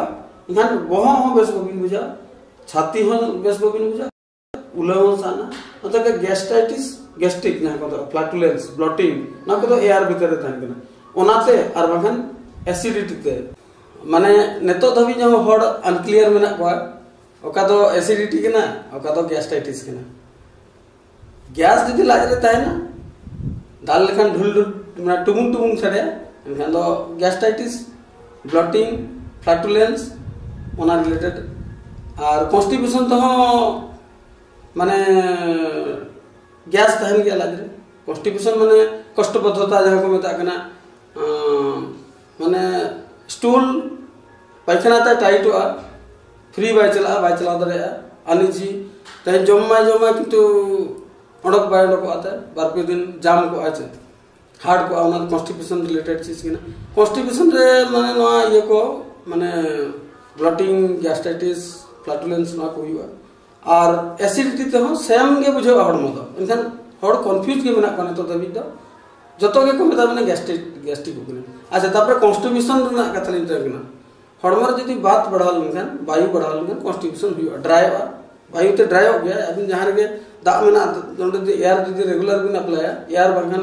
ᱮᱱᱠᱷᱟᱱ ᱵᱚᱦᱚᱜ ᱦᱚᱸ ᱵᱮᱥ ᱵᱟᱹᱵᱤᱱ ᱵᱩᱡᱷᱟᱹᱣᱟ, ᱪᱷᱟᱛᱤ ᱦᱚᱸ ᱵᱮᱥ ᱵᱟᱹᱵᱤᱱ ᱵᱩᱡᱷᱟᱹᱣᱟ, ᱩᱞᱟᱹ ᱦᱚᱸ ᱥᱟᱱᱟ, ᱚᱱᱟᱛᱮ ᱜᱮᱥᱴᱟᱭᱴᱤᱥ, ᱜᱮᱥᱴᱨᱤᱠ ᱡᱟᱦᱟᱸ ᱠᱚ ᱢᱮᱛᱟᱜᱼᱟ, ᱯᱷᱞᱟᱴᱩᱞᱮᱱᱥ, ᱵᱞᱚᱴᱤᱝ, ᱱᱚᱣᱟ ᱠᱚᱫᱚ ᱮᱭᱟᱨ ᱵᱷᱤᱛᱟᱹᱨ ᱨᱮ ᱛᱟᱦᱮᱱ ᱠᱟᱱᱟ᱾ ᱚᱱᱟᱛᱮ ᱟᱨ ᱵᱟᱝᱠᱷᱟᱱ ᱮᱥᱤᱰᱤᱴᱤ ᱛᱮ, ᱢᱟᱱᱮ ᱱᱤᱛᱚᱜ ᱫᱷᱟᱹᱵᱤᱡ ᱡᱟᱦᱟᱸ ᱦᱚᱲ ᱟᱱᱠᱞᱤᱭᱟᱨ ᱢᱮᱱᱟᱜ ᱠᱚᱣᱟ, ᱚᱠᱟ ᱫᱚ ᱮᱥᱤᱰᱤᱴᱤ ᱠᱟᱱᱟ, ᱚᱠᱟ ᱫᱚ ᱜᱮᱥᱴᱟᱭᱴᱤᱥ ᱠᱟᱱᱟ᱾ ᱜᱮᱥ ᱡᱩᱫᱤ ᱞᱟᱡ ᱨᱮ ᱛᱟᱦᱮᱱᱟ, ᱫᱟᱞ ᱞᱮᱠᱷᱟᱱ ᱰᱷᱩᱞ ᱰᱷᱩᱞ, ᱢᱟᱱᱮ ᱴᱩᱢᱩᱝ ᱴᱩᱢᱩᱝ ᱥᱟᱰᱮᱭᱟ, ᱮᱱᱠᱷᱟᱱ ᱫᱚ ᱜᱮᱥᱴᱟᱭᱴᱤᱥ, ᱵᱞᱚᱴᱤᱝ, ᱯᱷᱞᱟᱴᱩᱞᱮᱱᱥ, ᱚᱱᱟ ᱨᱤᱞᱮᱴᱮᱰ᱾ ᱟᱨ ᱠᱚᱱᱥᱴᱤᱯᱮᱥᱚᱱ ᱛᱮᱦᱚᱸ ᱢᱟᱱᱮ ᱜᱮᱥ ᱛᱟᱦᱮᱱ ᱜᱮᱭᱟ ᱞᱟᱡ ᱨᱮ᱾ ᱠᱚᱱᱥᱴᱤᱯᱮᱥᱚᱱ ᱢᱟᱱᱮ ᱠᱚᱥᱴᱚᱵᱚᱫᱽᱫᱷᱚᱛᱟ ᱡᱟᱦᱟᱸ ᱠᱚ ᱢᱮᱛᱟᱜ ᱠᱟᱱᱟ, ᱟᱸ, ᱢᱟᱱᱮ ᱥᱴᱩᱞ ᱯᱟᱭᱠᱷᱟᱱᱟ ᱛᱮ ᱴᱟᱭᱤᱴᱚᱜᱼᱟ, ᱯᱷᱨᱤ ᱵᱟᱭ ᱪᱟᱞᱟᱜᱼᱟ, ᱵᱟᱭ ᱪᱟᱞᱟᱣ ᱫᱟᱲᱮᱭᱟᱜᱼᱟ, ᱟᱱᱤᱡᱤ᱾ ᱛᱮᱦᱮᱧ ᱡᱚᱢ ᱢᱟᱭ ᱡᱚᱢᱟ, ᱠᱤᱱᱛᱩ ᱚᱰᱚᱠ ᱵᱟᱭ ᱚᱰᱚᱠᱚᱜᱼᱟ, ᱛᱮ ᱵᱟᱨ ᱯᱮ ᱫᱤᱱ ᱡᱟᱢ ᱠᱚᱜᱼᱟ, ᱪᱮᱫ ᱦᱟᱨᱰ ᱠᱚᱜᱼᱟ, ᱚᱱᱟ ᱫᱚ ᱠᱚᱱᱥᱴᱤᱯᱮᱥᱚᱱ ᱨᱤᱞᱮᱴᱮᱰ ᱪᱤᱡᱽ ᱠᱟᱱᱟ᱾ ᱠᱚᱱᱥᱴᱤᱯᱮᱥᱚᱱ ᱨᱮ ᱢᱟᱱᱮ ᱱᱚᱣᱟ ᱤᱭᱟᱹ ᱠᱚ, ᱢᱟᱱᱮ ᱵᱞᱚᱴᱤᱝ, ᱜᱮᱥᱴᱟᱭᱴᱤᱥ, ᱯᱷᱞᱟᱴᱩᱞᱮᱱᱥ, ᱱᱚᱣᱟ ᱠᱚ ᱦᱩᱭᱩᱜᱼᱟ᱾ ᱟᱨ ᱮᱥᱤᱰᱤᱴᱤ ᱛᱮᱦᱚᱸ ᱥᱮᱢ ᱜᱮ ᱵᱩᱡᱷᱟᱹᱜᱼᱟ ᱦᱚᱲᱢᱚ ᱫᱚ, ᱮᱱᱠᱷᱟᱱ ᱦᱚᱲ ᱠᱚᱱᱯᱷᱤᱭᱩᱡᱽ ᱜᱮ ᱢᱮᱱᱟᱜ ᱠᱚᱣᱟ ᱱᱤᱛᱚᱜ ᱫᱷᱟᱹᱵᱤᱡ ᱫᱚ᱾ ᱡᱚᱛᱚ ᱜᱮᱠᱚ ᱢᱮᱛᱟ ᱵᱚᱱᱟ ᱜᱮᱥᱴᱨᱤᱠ, ᱜᱮᱥᱴᱨᱤᱠ ᱠᱚ ᱠᱟᱱᱟ᱾ ᱟᱪᱪᱷᱟ, ᱛᱟᱨᱯᱚᱨᱮ ᱠᱚᱱᱥᱴᱤᱯᱮᱥᱚᱱ ᱨᱮᱱᱟᱜ ᱠᱟᱛᱷᱟ ᱞᱤᱧ ᱢᱮᱛᱟᱵᱤᱱ ᱠᱟᱱᱟ᱾ ᱦᱚᱲᱢᱚ ᱨᱮ ᱡᱩᱫᱤ ᱵᱟᱛ ᱵᱟᱲᱦᱟᱣ ᱞᱮᱱᱠᱷᱟᱱ, ᱵᱟᱭᱩ ᱵᱟᱲᱦᱟᱣ ᱞᱮᱱᱠᱷᱟᱱ ᱠᱚᱱᱥᱴᱤᱯᱮᱥᱚᱱ ᱦᱩᱭᱩᱜᱼᱟ, ᱰᱨᱟᱭᱚᱜᱼᱟ, ᱵᱟᱭᱩ ᱛᱮ ᱰᱨᱟᱭᱚᱜ ᱜᱮᱭᱟ᱾ ᱟᱵᱤᱱ ᱡᱟᱦᱟᱸ ᱨᱮᱜᱮ ᱫᱟᱜ ᱢᱮᱱᱟᱜᱼᱟ, ᱚᱸᱰᱮ ᱡᱩᱫᱤ ᱮᱭᱟᱨ ᱡᱩᱫᱤ ᱨᱮᱜᱩᱞᱟᱨ ᱵᱤᱱ ᱮᱯᱞᱟᱭᱟ, ᱮᱭᱟᱨ ᱵᱟᱝᱠᱷᱟᱱ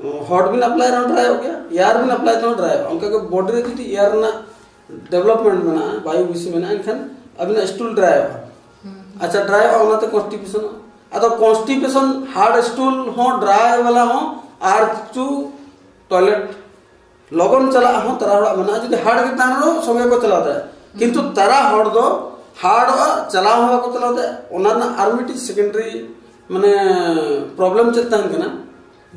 ᱦᱚᱴ ᱵᱤᱱ ᱮᱯᱞᱟᱭ ᱨᱮᱦᱚᱸ ᱰᱨᱟᱭᱚᱜ ᱜᱮᱭᱟ, ᱮᱭᱟᱨ ᱵᱤᱱ ᱮᱯᱞᱟᱭ ᱨᱮᱦᱚᱸ ᱰᱨᱟᱭᱚᱜᱼᱟ᱾ ᱚᱱᱠᱟᱜᱮ ᱵᱚᱰᱤ ᱨᱮ ᱡᱩᱫᱤ ᱮᱭᱟᱨ ᱨᱮᱱᱟᱜ ᱰᱮᱵᱷᱞᱚᱯᱢᱮᱱᱴ ᱢᱮᱱᱟᱜᱼᱟ, ᱵᱟᱭᱩ ᱵᱮᱥᱤ ᱢᱮᱱᱟᱜᱼᱟ, ᱮᱱᱠᱷᱟᱱ ᱟᱵᱤᱱᱟᱜ ᱥᱴᱩᱞ ᱰᱨᱟᱭᱚᱜᱼᱟ᱾ ᱟᱪᱪᱷᱟ, ᱰᱨᱟᱭᱚᱜᱼᱟ, ᱚᱱᱟᱛᱮ ᱠᱚᱱᱥᱴᱤᱯᱮᱥᱚᱱᱚᱜᱼᱟ᱾ ᱟᱫᱚ ᱠᱚᱱᱥᱴᱤᱯᱮᱥᱚᱱ, ᱦᱟᱨᱰ ᱥᱴᱩᱞ ᱦᱚᱸ ᱰᱨᱟᱭ ᱵᱟᱞᱟ ᱦᱚᱸ ᱟᱨ ᱠᱤᱪᱷᱩ ᱴᱚᱭᱞᱮᱴ ᱞᱚᱜᱚᱱ ᱪᱟᱞᱟᱜ ᱦᱚᱸ ᱛᱟᱨᱟ ᱦᱚᱲᱟᱜ ᱢᱮᱱᱟᱜᱼᱟ᱾ ᱡᱩᱫᱤ ᱦᱟᱨᱰ ᱜᱮ ᱛᱟᱦᱮᱱ ᱨᱮᱦᱚᱸ ᱥᱚᱸᱜᱮ ᱠᱚ ᱪᱟᱞᱟᱣ ᱫᱟᱲᱮᱭᱟᱜᱼᱟ, ᱠᱤᱱᱛᱩ ᱛᱟᱨᱟ ᱦᱚᱲ ᱫᱚ ᱦᱟᱨᱰᱚᱜᱼᱟ, ᱪᱟᱞᱟᱣ ᱦᱚᱸ ᱵᱟᱠᱚ ᱪᱟᱞᱟᱣ ᱫᱟᱲᱮᱭᱟᱜᱼᱟ᱾ ᱚᱱᱟ ᱨᱮᱱᱟᱜ ᱟᱨ ᱢᱤᱫᱴᱤᱡ ᱥᱮᱠᱮᱱᱰᱟᱨᱤ ᱢᱟᱱᱮ ᱯᱨᱚᱵᱞᱮᱢ ᱪᱮᱫ ᱛᱟᱦᱮᱱ ᱠᱟᱱᱟ?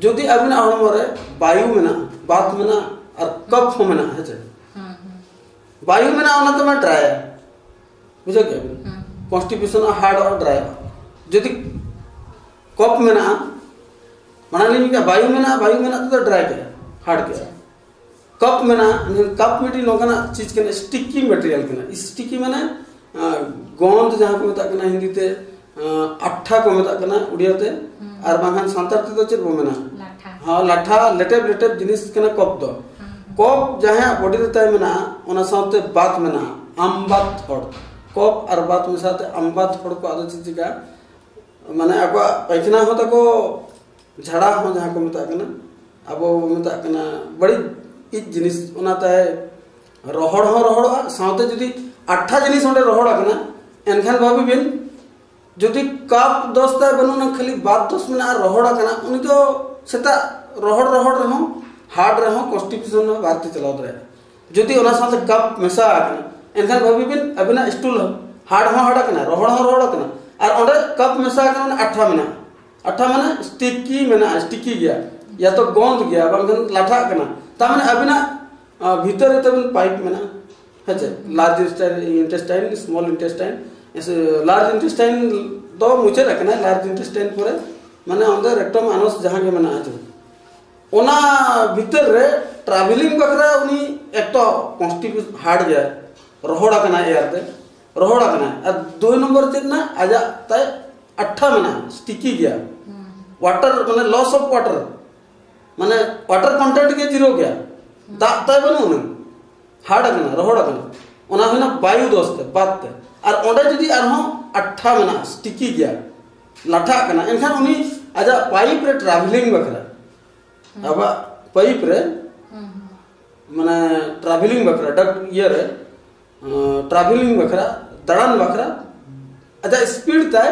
ᱡᱩᱫᱤ ᱟᱵᱤᱱᱟᱜ ᱦᱚᱲᱢᱚ ᱨᱮ ᱵᱟᱭᱩ ᱢᱮᱱᱟᱜᱼᱟ, ᱵᱟᱛ ᱢᱮᱱᱟᱜᱼᱟ, ᱟᱨ ᱠᱚᱯᱷ ᱦᱚᱸ ᱢᱮᱱᱟᱜᱼᱟ, ᱦᱮᱸ ᱪᱮ? ᱵᱟᱭᱩ ᱢᱮᱱᱟᱜᱼᱟ, ᱚᱱᱟ ᱛᱮᱢᱟ ᱰᱨᱟᱭᱟ, ᱵᱩᱡᱷᱟᱹᱣ ᱠᱮᱫᱟ ᱵᱤᱱ? ᱠᱚᱱᱥᱴᱤᱯᱮᱥᱚᱱ ᱦᱟᱨᱰᱚᱜᱼᱟ, ᱰᱨᱟᱭᱚᱜᱼᱟ᱾ ᱡᱩᱫᱤ ᱠᱚᱯᱷ ᱢᱮᱱᱟᱜᱼᱟ, ᱢᱟᱲᱟᱝ ᱞᱤᱧ ᱢᱮᱱ ᱠᱮᱫᱟ ᱵᱟᱭᱩ ᱢᱮᱱᱟᱜᱼᱟ, ᱵᱟᱭᱩ ᱢᱮᱱᱟᱜ ᱛᱮᱫᱚ ᱰᱨᱟᱭ ᱠᱮᱫᱟ, ᱦᱟᱨᱰ ᱠᱮᱫᱟ᱾ ᱠᱟᱯ ᱢᱮᱱᱟᱜᱼᱟ, ᱢᱮᱱᱠᱷᱟᱱ ᱠᱟᱯ ᱢᱤᱫᱴᱤᱡ ᱱᱚᱝᱠᱟᱱᱟᱜ ᱪᱤᱡᱽ ᱠᱟᱱᱟ, ᱥᱴᱤᱠᱤ ᱢᱮᱴᱮᱨᱤᱭᱟᱞ ᱠᱟᱱᱟ᱾ ᱥᱴᱤᱠᱤ ᱢᱟᱱᱮ ᱟᱸ, ᱜᱚᱸᱫ ᱡᱟᱦᱟᱸ ᱠᱚ ᱢᱮᱛᱟᱜ ᱠᱟᱱᱟ ᱦᱤᱱᱫᱤ ᱛᱮ, ᱟᱸ, ᱟᱴᱷᱟ ᱠᱚ ᱢᱮᱛᱟᱜ ᱠᱟᱱᱟ ᱩᱲᱤᱭᱟ ᱛᱮ, ᱟᱨ ᱵᱟᱝᱠᱷᱟᱱ ᱥᱟᱱᱛᱟᱲ ᱛᱮᱫᱚ ᱪᱮᱫ ᱵᱚ ᱢᱮᱱᱟ? ᱞᱟᱴᱷᱟ᱾ ᱦᱚᱸ, ᱞᱟᱴᱷᱟ, ᱞᱮᱴᱮᱵ ᱞᱮᱴᱮᱵ ᱡᱤᱱᱤᱥ ᱠᱟᱱᱟ ᱠᱚᱯ ᱫᱚ᱾ ᱠᱚᱯ ᱡᱟᱦᱟᱸᱭᱟᱜ ᱵᱚᱰᱤ ᱨᱮ ᱛᱟᱭ ᱢᱮᱱᱟᱜᱼᱟ, ᱚᱱᱟ ᱥᱟᱶᱛᱮ ᱵᱟᱛ ᱢᱮᱱᱟᱜᱼᱟ, ᱟᱢᱵᱟᱛ ᱦᱚᱲ᱾ ᱠᱚᱯ ᱟᱨ ᱵᱟᱛ ᱢᱮᱥᱟ ᱛᱮ ᱟᱢᱵᱟᱛ ᱦᱚᱲ ᱠᱚ ᱟᱫᱚ ᱪᱮᱫ ᱪᱤᱠᱟ? ᱢᱟᱱᱮ ᱟᱠᱚᱣᱟᱜ ᱯᱟᱭᱠᱷᱟᱱᱟ ᱦᱚᱸ ᱛᱟᱠᱚ, ᱡᱷᱟᱲᱟ ᱦᱚᱸ ᱡᱟᱦᱟᱸ ᱠᱚ ᱢᱮᱛᱟᱜ ᱠᱟᱱᱟ, ᱟᱵᱚ ᱵᱚ ᱢᱮᱛᱟᱜ ᱠᱟᱱᱟ ᱵᱟᱹᱲᱤᱡ ᱤᱡ ᱡᱤᱱᱤᱥ, ᱚᱱᱟ ᱛᱟᱭ ᱨᱚᱦᱚᱲ ᱦᱚᱸ ᱨᱚᱦᱚᱲᱚᱜᱼᱟ, ᱥᱟᱶᱛᱮ ᱡᱩᱫᱤ ᱟᱴᱷᱟ ᱡᱤᱱᱤᱥ ᱚᱸᱰᱮ ᱨᱚᱦᱚᱲ ᱟᱠᱟᱱᱟ, ᱮᱱᱠᱷᱟᱱ ᱵᱷᱟᱹᱵᱤ ᱵᱤᱱ, ᱡᱩᱫᱤ ᱠᱟᱯ ᱫᱚᱥ ᱛᱟᱭ ᱵᱟᱹᱱᱩᱜ ᱟᱱᱟ, ᱠᱷᱟᱹᱞᱤ ᱵᱟᱛ ᱫᱚᱥ ᱢᱮᱱᱟᱜᱼᱟ, ᱨᱚᱦᱚᱲ ᱟᱠᱟᱱᱟ, ᱩᱱᱤ ᱫᱚ ᱥᱮᱛᱟᱜ ᱨᱚᱦᱚᱲ ᱨᱚᱦᱚᱲ ᱨᱮᱦᱚᱸ, ᱦᱟᱨᱰ ᱨᱮᱦᱚᱸ ᱠᱚᱱᱥᱴᱤᱯᱮᱥᱚᱱ ᱦᱚᱸ ᱵᱟᱨᱛᱮ ᱪᱟᱞᱟᱣ ᱫᱟᱲᱮᱭᱟᱜᱼᱟ᱾ ᱡᱩᱫᱤ ᱚᱱᱟ ᱥᱟᱶᱛᱮ ᱠᱟᱯ ᱢᱮᱥᱟ ᱟᱠᱟᱱᱟ, ᱮᱱᱠᱷᱟᱱ ᱵᱷᱟᱹᱵᱤ ᱵᱤᱱ, ᱟᱹᱵᱤᱱᱟᱜ ᱥᱴᱩᱞ ᱦᱚᱸ ᱦᱟᱨᱰ ᱦᱚᱸ ᱦᱟᱨᱰ ᱟᱠᱟᱱᱟ, ᱨᱚᱦᱚᱲ ᱦᱚᱸ ᱨᱚᱦᱚᱲ ᱟᱠᱟᱱᱟ, ᱟᱨ ᱚᱸᱰᱮ ᱠᱟᱯ ᱢᱮᱥᱟ ᱟᱠᱟᱱᱟ, ᱢᱟᱱᱮ ᱟᱴᱷᱟ ᱢᱮᱱᱟᱜᱼᱟ᱾ ᱟᱴᱷᱟ ᱢᱟᱱᱮ ᱥᱴᱤᱠᱤ ᱢᱮᱱᱟᱜᱼᱟ, ᱥᱴᱤᱠᱤ ᱜᱮᱭᱟ, ᱭᱟ ᱛᱚ ᱜᱚᱸᱫ ᱜᱮᱭᱟ, ᱵᱟᱝᱠᱷᱟᱱ ᱞᱟᱴᱷᱟᱜ ᱠᱟᱱᱟ᱾ ᱛᱟᱨ ᱢᱟᱱᱮ ᱟᱹᱵᱤᱱᱟᱜ, ᱟᱸ, ᱵᱷᱤᱛᱟᱹᱨ ᱨᱮ ᱛᱟᱵᱤᱱ ᱯᱟᱭᱤᱯ ᱢᱮᱱᱟᱜᱼᱟ, ᱦᱮᱸ ᱪᱮ? ᱞᱟᱨᱡᱽ ᱤᱱᱴᱮᱥᱴᱟᱭᱤᱱ, ᱥᱢᱚᱞ ᱤᱱᱴᱮᱥᱴᱟᱭᱤᱱ, ᱞᱟᱨᱡᱽ ᱤᱱᱴᱮᱥᱴᱟᱭᱤᱱ ᱫᱚ ᱢᱩᱪᱟᱹᱫ ᱟᱠᱟᱱᱟ, ᱞᱟᱨᱡᱽ ᱤᱱᱴᱮᱥᱴᱟᱭᱤᱱ ᱯᱚᱨᱮ ᱢᱟᱱᱮ ᱚᱸᱰᱮ ᱨᱮᱠᱴᱚᱢ ᱟᱱᱚᱥ ᱡᱟᱦᱟᱸ ᱜᱮ ᱢᱮᱱᱟᱜᱼᱟ, ᱦᱮᱸ ᱪᱮ? ᱚᱱᱟ ᱵᱷᱤᱛᱟᱹᱨ ᱨᱮ ᱴᱨᱟᱵᱷᱮᱞᱤᱝ ᱵᱟᱠᱷᱨᱟ ᱩᱱᱤ ᱮᱠᱴᱚ ᱠᱚᱱᱥᱴᱤᱯᱮᱥ ᱦᱟᱨᱰ ᱜᱮᱭᱟ, ᱨᱚᱦᱚᱲ ᱟᱠᱟᱱᱟ ᱮᱭᱟᱨ ᱛᱮ, ᱨᱚᱦᱚᱲ ᱟᱠᱟᱱᱟ᱾ ᱟᱨ ᱫᱩᱭ ᱱᱚᱢᱵᱚᱨ ᱪᱮᱫ ᱱᱟ, ᱟᱡᱟᱜ ᱛᱟᱭ ᱟᱴᱷᱟ ᱢᱮᱱᱟᱜᱼᱟ, ᱥᱴᱤᱠᱤ ᱜᱮᱭᱟ, ᱣᱟᱴᱟᱨ ᱢᱟᱱᱮ ᱞᱚᱥ ᱚᱯᱷ ᱣᱟᱴᱟᱨ, ᱢᱟᱱᱮ ᱣᱟᱴᱟᱨ ᱠᱚᱱᱴᱮᱱᱴ ᱜᱮ ᱡᱤᱨᱳ ᱜᱮᱭᱟ, ᱫᱟᱜ ᱛᱟᱭ ᱵᱟᱹᱱᱩᱜ ᱟᱱᱟ, ᱦᱟᱨᱰ ᱟᱠᱟᱱᱟ, ᱨᱚᱦᱚᱲ ᱟᱠᱟᱱᱟ᱾ ᱚᱱᱟ ᱦᱩᱭᱱᱟ ᱵᱟᱭᱩ ᱫᱚᱥ ᱛᱮ, ᱵᱟᱛ ᱛᱮ᱾ ᱟᱨ ᱚᱸᱰᱮ ᱡᱩᱫᱤ ᱟᱨᱦᱚᱸ ᱟᱴᱷᱟ ᱢᱮᱱᱟᱜᱼᱟ, ᱥᱴᱤᱠᱤ ᱜᱮᱭᱟ, ᱞᱟᱴᱷᱟᱜ ᱠᱟᱱᱟ, ᱮᱱᱠᱷᱟᱱ ᱩᱱᱤ ᱟᱡᱟᱜ ᱯᱟᱭᱤᱯ ᱨᱮ ᱴᱨᱟᱵᱷᱮᱞᱤᱝ ᱵᱟᱠᱷᱨᱟ ᱟᱵᱚᱣᱟᱜ ᱯᱟᱭᱤᱯ ᱨᱮ ᱢᱟᱱᱮ ᱴᱨᱟᱵᱷᱮᱞᱤᱝ ᱵᱟᱠᱷᱨᱟ, ᱰᱟᱠ ᱤᱭᱟᱹ ᱨᱮ ᱴᱨᱟᱵᱷᱮᱞᱤᱝ ᱵᱟᱠᱷᱨᱟ, ᱫᱟᱬᱟᱱ ᱵᱟᱠᱷᱨᱟ ᱟᱡᱟᱜ ᱥᱯᱤᱰ ᱛᱟᱭ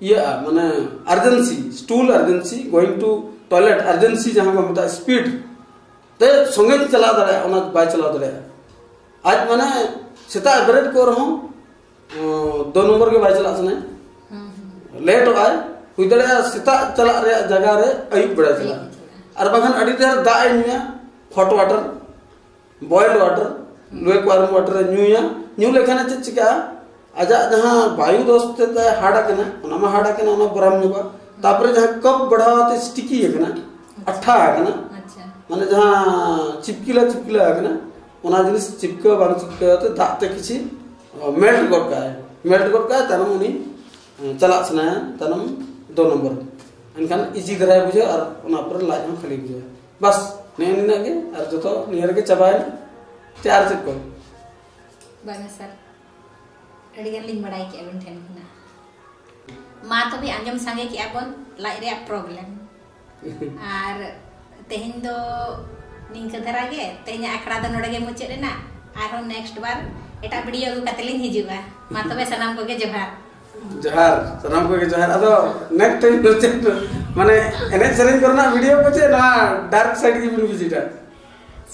ᱤᱭᱟᱹᱜᱼᱟ, ᱢᱟᱱᱮ ᱟᱨᱡᱮᱱᱥᱤ, ᱥᱴᱩᱞ ᱟᱨᱡᱮᱱᱥᱤ, ᱜᱳᱭᱤᱝ ᱴᱩ ᱴᱚᱭᱞᱮᱴ ᱟᱨᱡᱮᱱᱥᱤ ᱡᱟᱦᱟᱸ ᱠᱚ ᱢᱮᱛᱟᱜᱼᱟ, ᱥᱯᱤᱰ ᱛᱮ ᱥᱚᱸᱜᱮ ᱪᱟᱞᱟᱣ ᱫᱟᱲᱮᱭᱟᱜᱼᱟ, ᱚᱱᱟ ᱵᱟᱭ ᱪᱟᱞᱟᱣ ᱫᱟᱲᱮᱭᱟᱜᱼᱟ᱾ ᱟᱡ ᱢᱟᱱᱮ ᱥᱮᱛᱟᱜ ᱵᱮᱨᱮᱫ ᱠᱚᱜ ᱨᱮᱦᱚᱸ ᱫᱩ ᱱᱚᱢᱵᱚᱨ ᱜᱮ ᱵᱟᱭ ᱪᱟᱞᱟᱜ ᱥᱟᱱᱟᱭᱟ, ᱞᱮᱴᱚᱜ ᱟᱭ, ᱦᱩᱭ ᱫᱟᱲᱮᱭᱟᱜᱼᱟ ᱥᱮᱛᱟᱜ ᱪᱟᱞᱟᱜ ᱨᱮᱭᱟᱜ ᱡᱟᱭᱜᱟ ᱨᱮ ᱟᱹᱭᱩᱵ ᱵᱮᱲᱟ ᱪᱟᱞᱟᱜᱼᱟ᱾ ᱟᱨ ᱵᱟᱝᱠᱷᱟᱱ ᱟᱹᱰᱤ ᱰᱷᱮᱨ ᱫᱟᱜ ᱮ ᱧᱩᱭᱟ, ᱦᱚᱴ ᱣᱟᱴᱟᱨ, ᱵᱚᱭᱮᱞᱰ ᱣᱟᱴᱟᱨ, ᱞᱩᱠᱮ ᱣᱟᱨᱢ ᱣᱟᱴᱟᱨ ᱮ ᱧᱩᱭᱟ᱾ ᱧᱩ ᱞᱮᱠᱷᱟᱱ ᱪᱮᱫ ᱪᱤᱠᱟᱹᱜᱼᱟ? ᱟᱡᱟᱜ ᱡᱟᱦᱟᱸ ᱵᱟᱭᱩ ᱫᱳᱥ ᱛᱮ ᱦᱟᱨᱰ ᱟᱠᱟᱱᱟ, ᱚᱱᱟ ᱢᱟ ᱦᱟᱨᱰ ᱟᱠᱟᱱᱟ, ᱚᱱᱟ ᱵᱚᱨᱟᱢ ᱧᱚᱜᱚᱜᱼᱟ᱾ ᱛᱟᱨᱯᱚᱨᱮ ᱡᱟᱦᱟᱸ ᱠᱟᱯ ᱵᱟᱲᱦᱟᱣ ᱛᱮ ᱥᱴᱤᱠᱤ ᱟᱠᱟᱱᱟ, ᱟᱴᱷᱟ ᱟᱠᱟᱱᱟ, ᱟᱪᱪᱷᱟ᱾ ᱢᱟᱱᱮ ᱡᱟᱦᱟᱸ ᱪᱤᱯᱠᱤᱞᱟ ᱪᱤᱯᱠᱤᱞᱟ ᱟᱠᱟᱱᱟ, ᱚᱱᱟ ᱡᱤᱱᱤᱥ ᱪᱤᱯᱠᱟᱹᱣ ᱵᱟᱝ ᱪᱤᱯᱠᱟᱹᱣ ᱛᱮ ᱫᱟᱜ ᱛᱮ ᱠᱤᱪᱷᱤ ᱢᱮᱞᱴ ᱜᱚᱫ ᱠᱟᱜᱼᱟᱭ᱾ ᱢᱮᱞᱴ ᱜᱚᱫ ᱠᱟᱜᱼᱟᱭ, ᱛᱟᱭᱱᱚᱢ ᱩᱱᱤ ᱪᱟᱞᱟᱜ ᱥᱟᱱᱟᱭᱟ, ᱛᱟᱭᱱᱚᱢ ᱫᱩ ᱱᱚᱢᱵᱚᱨ᱾ ᱮᱱᱠᱷᱟᱱ ᱤᱡᱤ ᱫᱷᱟᱨᱟᱭ ᱵᱩᱡᱷᱟᱹᱣᱟ ᱟᱨ ᱚᱱᱟ ᱯᱚᱨᱮ ᱞᱟᱡ ᱦᱚᱸ ᱠᱷᱟᱹᱞᱤ ᱵᱩᱡᱷᱟᱹᱣᱟ᱾ ᱵᱟᱥ, ᱱᱮᱜᱼᱮ ᱱᱤᱱᱟᱹᱜ ᱜᱮ, ᱟᱨ ᱡᱚᱛᱚ ᱱᱤᱭᱟᱹ ᱨᱮᱜᱮ ᱪᱟᱵᱟᱭᱮᱱᱟ᱾ ᱪᱮ ᱟᱨ ᱪᱮᱫ ᱠᱚ? ᱵᱟᱝᱟ ᱥᱟᱨ, ᱟᱹᱰᱤ ᱜᱟᱱ ᱞᱤᱧ ᱵᱟᱲᱟᱭ ᱠᱮᱫᱼᱟ ᱟᱹᱵᱤᱱ ᱴᱷᱮᱱ ᱠᱷᱚᱱᱟᱜ᱾ ᱢᱟ ᱛᱚᱵᱮ, ᱟᱸᱡᱚᱢ ᱥᱟᱸᱜᱮ ᱠᱮᱫᱼᱟ ᱵᱚᱱ ᱞᱟᱡ ᱨᱮᱭᱟᱜ ᱯᱨᱚᱵᱞᱮᱢ᱾ ᱟᱨ ᱛᱮᱦᱮᱧ ᱫᱚ ᱱᱤᱝᱠᱟᱹ ᱫᱷᱟᱨᱟ ᱜᱮ, ᱛᱮᱦᱮᱧᱟᱜ ᱟᱠᱷᱲᱟ ᱫᱚ ᱱᱚᱰᱮ ᱜᱮ ᱢᱩᱪᱟᱹᱫ ᱮᱱᱟ᱾ ᱟᱨᱦᱚᱸ ᱱᱮᱠᱥᱴ ᱵᱟᱨ ᱮᱴᱟᱜ ᱵᱷᱤᱰᱤᱭᱳ ᱟᱹᱜᱩ ᱠᱟᱛᱮ ᱞᱤᱧ ᱦᱤᱡᱩᱜᱼᱟ᱾ ᱢᱟ ᱛᱚᱵᱮ, ᱥᱟᱱᱟᱢ ᱠᱚᱜᱮ ᱡᱚᱦᱟᱨ᱾ ᱡᱚᱦᱟᱨ, ᱥᱟᱱᱟᱢ ᱠᱚᱜᱮ ᱡᱚᱦᱟᱨ᱾ ᱟᱫᱚ ᱱᱮᱠᱥᱴ ᱴᱟᱭᱤᱢ ᱫᱚ ᱪᱮᱫ, ᱢᱟᱱᱮ ᱮᱱᱮᱡ ᱥᱮᱨᱮᱧ ᱠᱚᱨᱮᱱᱟᱜ ᱵᱷᱤᱰᱤᱭᱳ ᱠᱚ ᱪᱮᱫ ᱱᱚᱣᱟ ᱰᱟᱨᱠ ᱥᱟᱭᱤᱰ ᱜᱮᱵᱤᱱ ᱵᱷᱤᱡᱤᱴᱟ?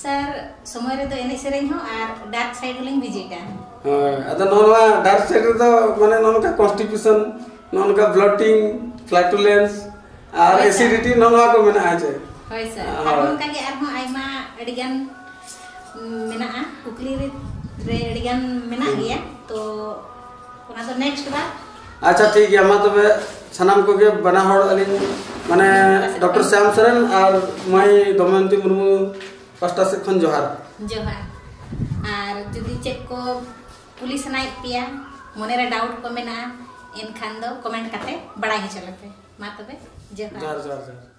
ᱥᱟᱨ, ᱥᱚᱢᱚᱭ ᱨᱮᱫᱚ ᱮᱱᱮᱡ ᱥᱮᱨᱮᱧ ᱦᱚᱸ ᱟᱨ ᱰᱟᱨᱠ ᱥᱟᱭᱤᱰ ᱦᱚᱸᱞᱤᱧ ᱵᱷᱤᱡᱤᱴᱟ᱾ ᱦᱳᱭ, ᱟᱫᱚ ᱱᱚᱜᱼᱚ ᱱᱚᱣᱟ ᱰᱟᱨᱠ ᱥᱟᱭᱤᱰ ᱨᱮᱫᱚ ᱢᱟᱱᱮ ᱱᱚᱜᱼᱚ ᱱᱚᱝᱠᱟ ᱠᱚᱱᱥᱴᱤᱯᱮᱥᱚᱱ, ᱱᱚᱜᱼᱚ ᱱᱚᱝᱠᱟ ᱵᱞᱚᱴᱤᱝ, ᱯᱷᱞᱟᱴᱩᱞᱮᱱᱥ ᱟᱨ ᱦᱳᱭ, ᱥᱟᱨ᱾ ᱮᱥᱤᱰᱤᱴᱤ, ᱱᱚᱜᱼᱚ ᱱᱚᱣᱟ ᱠᱚ ᱢᱮᱱᱟᱜᱼᱟ ᱪᱮ? ᱦᱳᱭ, ᱥᱟᱨ᱾ ᱦᱳᱭ᱾ ᱟᱨᱦᱚᱸ ᱚᱱᱠᱟ ᱜᱮ ᱟᱨᱦᱚᱸ ᱟᱭᱢᱟ ᱟᱹᱰᱤ ᱜᱟᱱ, ᱩᱢ, ᱢᱮᱱᱟᱜᱼᱟ, ᱠᱩᱠᱞᱤ ᱨᱮ, ᱨᱮ ᱟᱹᱰᱤ ᱜᱟᱱ ᱢᱮᱱᱟᱜ ᱦᱩᱸ᱾ ᱜᱮᱭᱟ, ᱛᱚ ᱚᱱᱟ ᱫᱚ ᱱᱮᱠᱥᱴ ᱵᱟᱨ᱾ ᱟᱪᱪᱷᱟ, ᱴᱷᱤᱠ ᱜᱮᱭᱟ, ᱢᱟ ᱛᱚᱵᱮ ᱥᱟᱱᱟᱢ ᱠᱚᱜᱮ ᱵᱟᱱᱟ ᱦᱚᱲ ᱟᱹᱞᱤᱧ, ᱢᱟᱱᱮ, ᱰᱚᱠᱴᱚᱨ ᱥᱟᱢ ᱥᱚᱨᱮᱱ ᱟᱨ ᱢᱟᱹᱭ ᱫᱚᱢᱚᱭᱚᱱᱛᱤ ᱢᱩᱨᱢᱩ ᱯᱟᱥᱴᱟ ᱥᱮᱫ ᱠᱷᱚᱱ ᱡᱚᱦᱟᱨ᱾ ᱡᱚᱦᱟᱨ᱾ ᱟᱨ ᱡᱩᱫᱤ ᱪᱮᱫ ᱠᱚ ᱠᱩᱞᱤ ᱥᱟᱱᱟᱭᱮᱫ ᱯᱮᱭᱟ, ᱢᱚᱱᱮᱨᱮ ᱰᱟᱣᱩᱴ ᱠᱚ ᱢᱮᱱᱟᱜᱼᱟ, ᱮᱱᱠᱷᱟᱱ ᱫᱚ ᱠᱚᱢᱮᱱᱴ ᱠᱟᱛᱮ ᱵᱟᱲᱟᱭ ᱦᱚᱪᱚ ᱞᱮᱯᱮ᱾ ᱢᱟ ᱛᱚᱵᱮ, ᱡᱚᱦᱟᱨ᱾ ᱡᱚᱦᱟᱨ, ᱡᱚᱦᱟᱨ, ᱡᱚᱦᱟᱨ᱾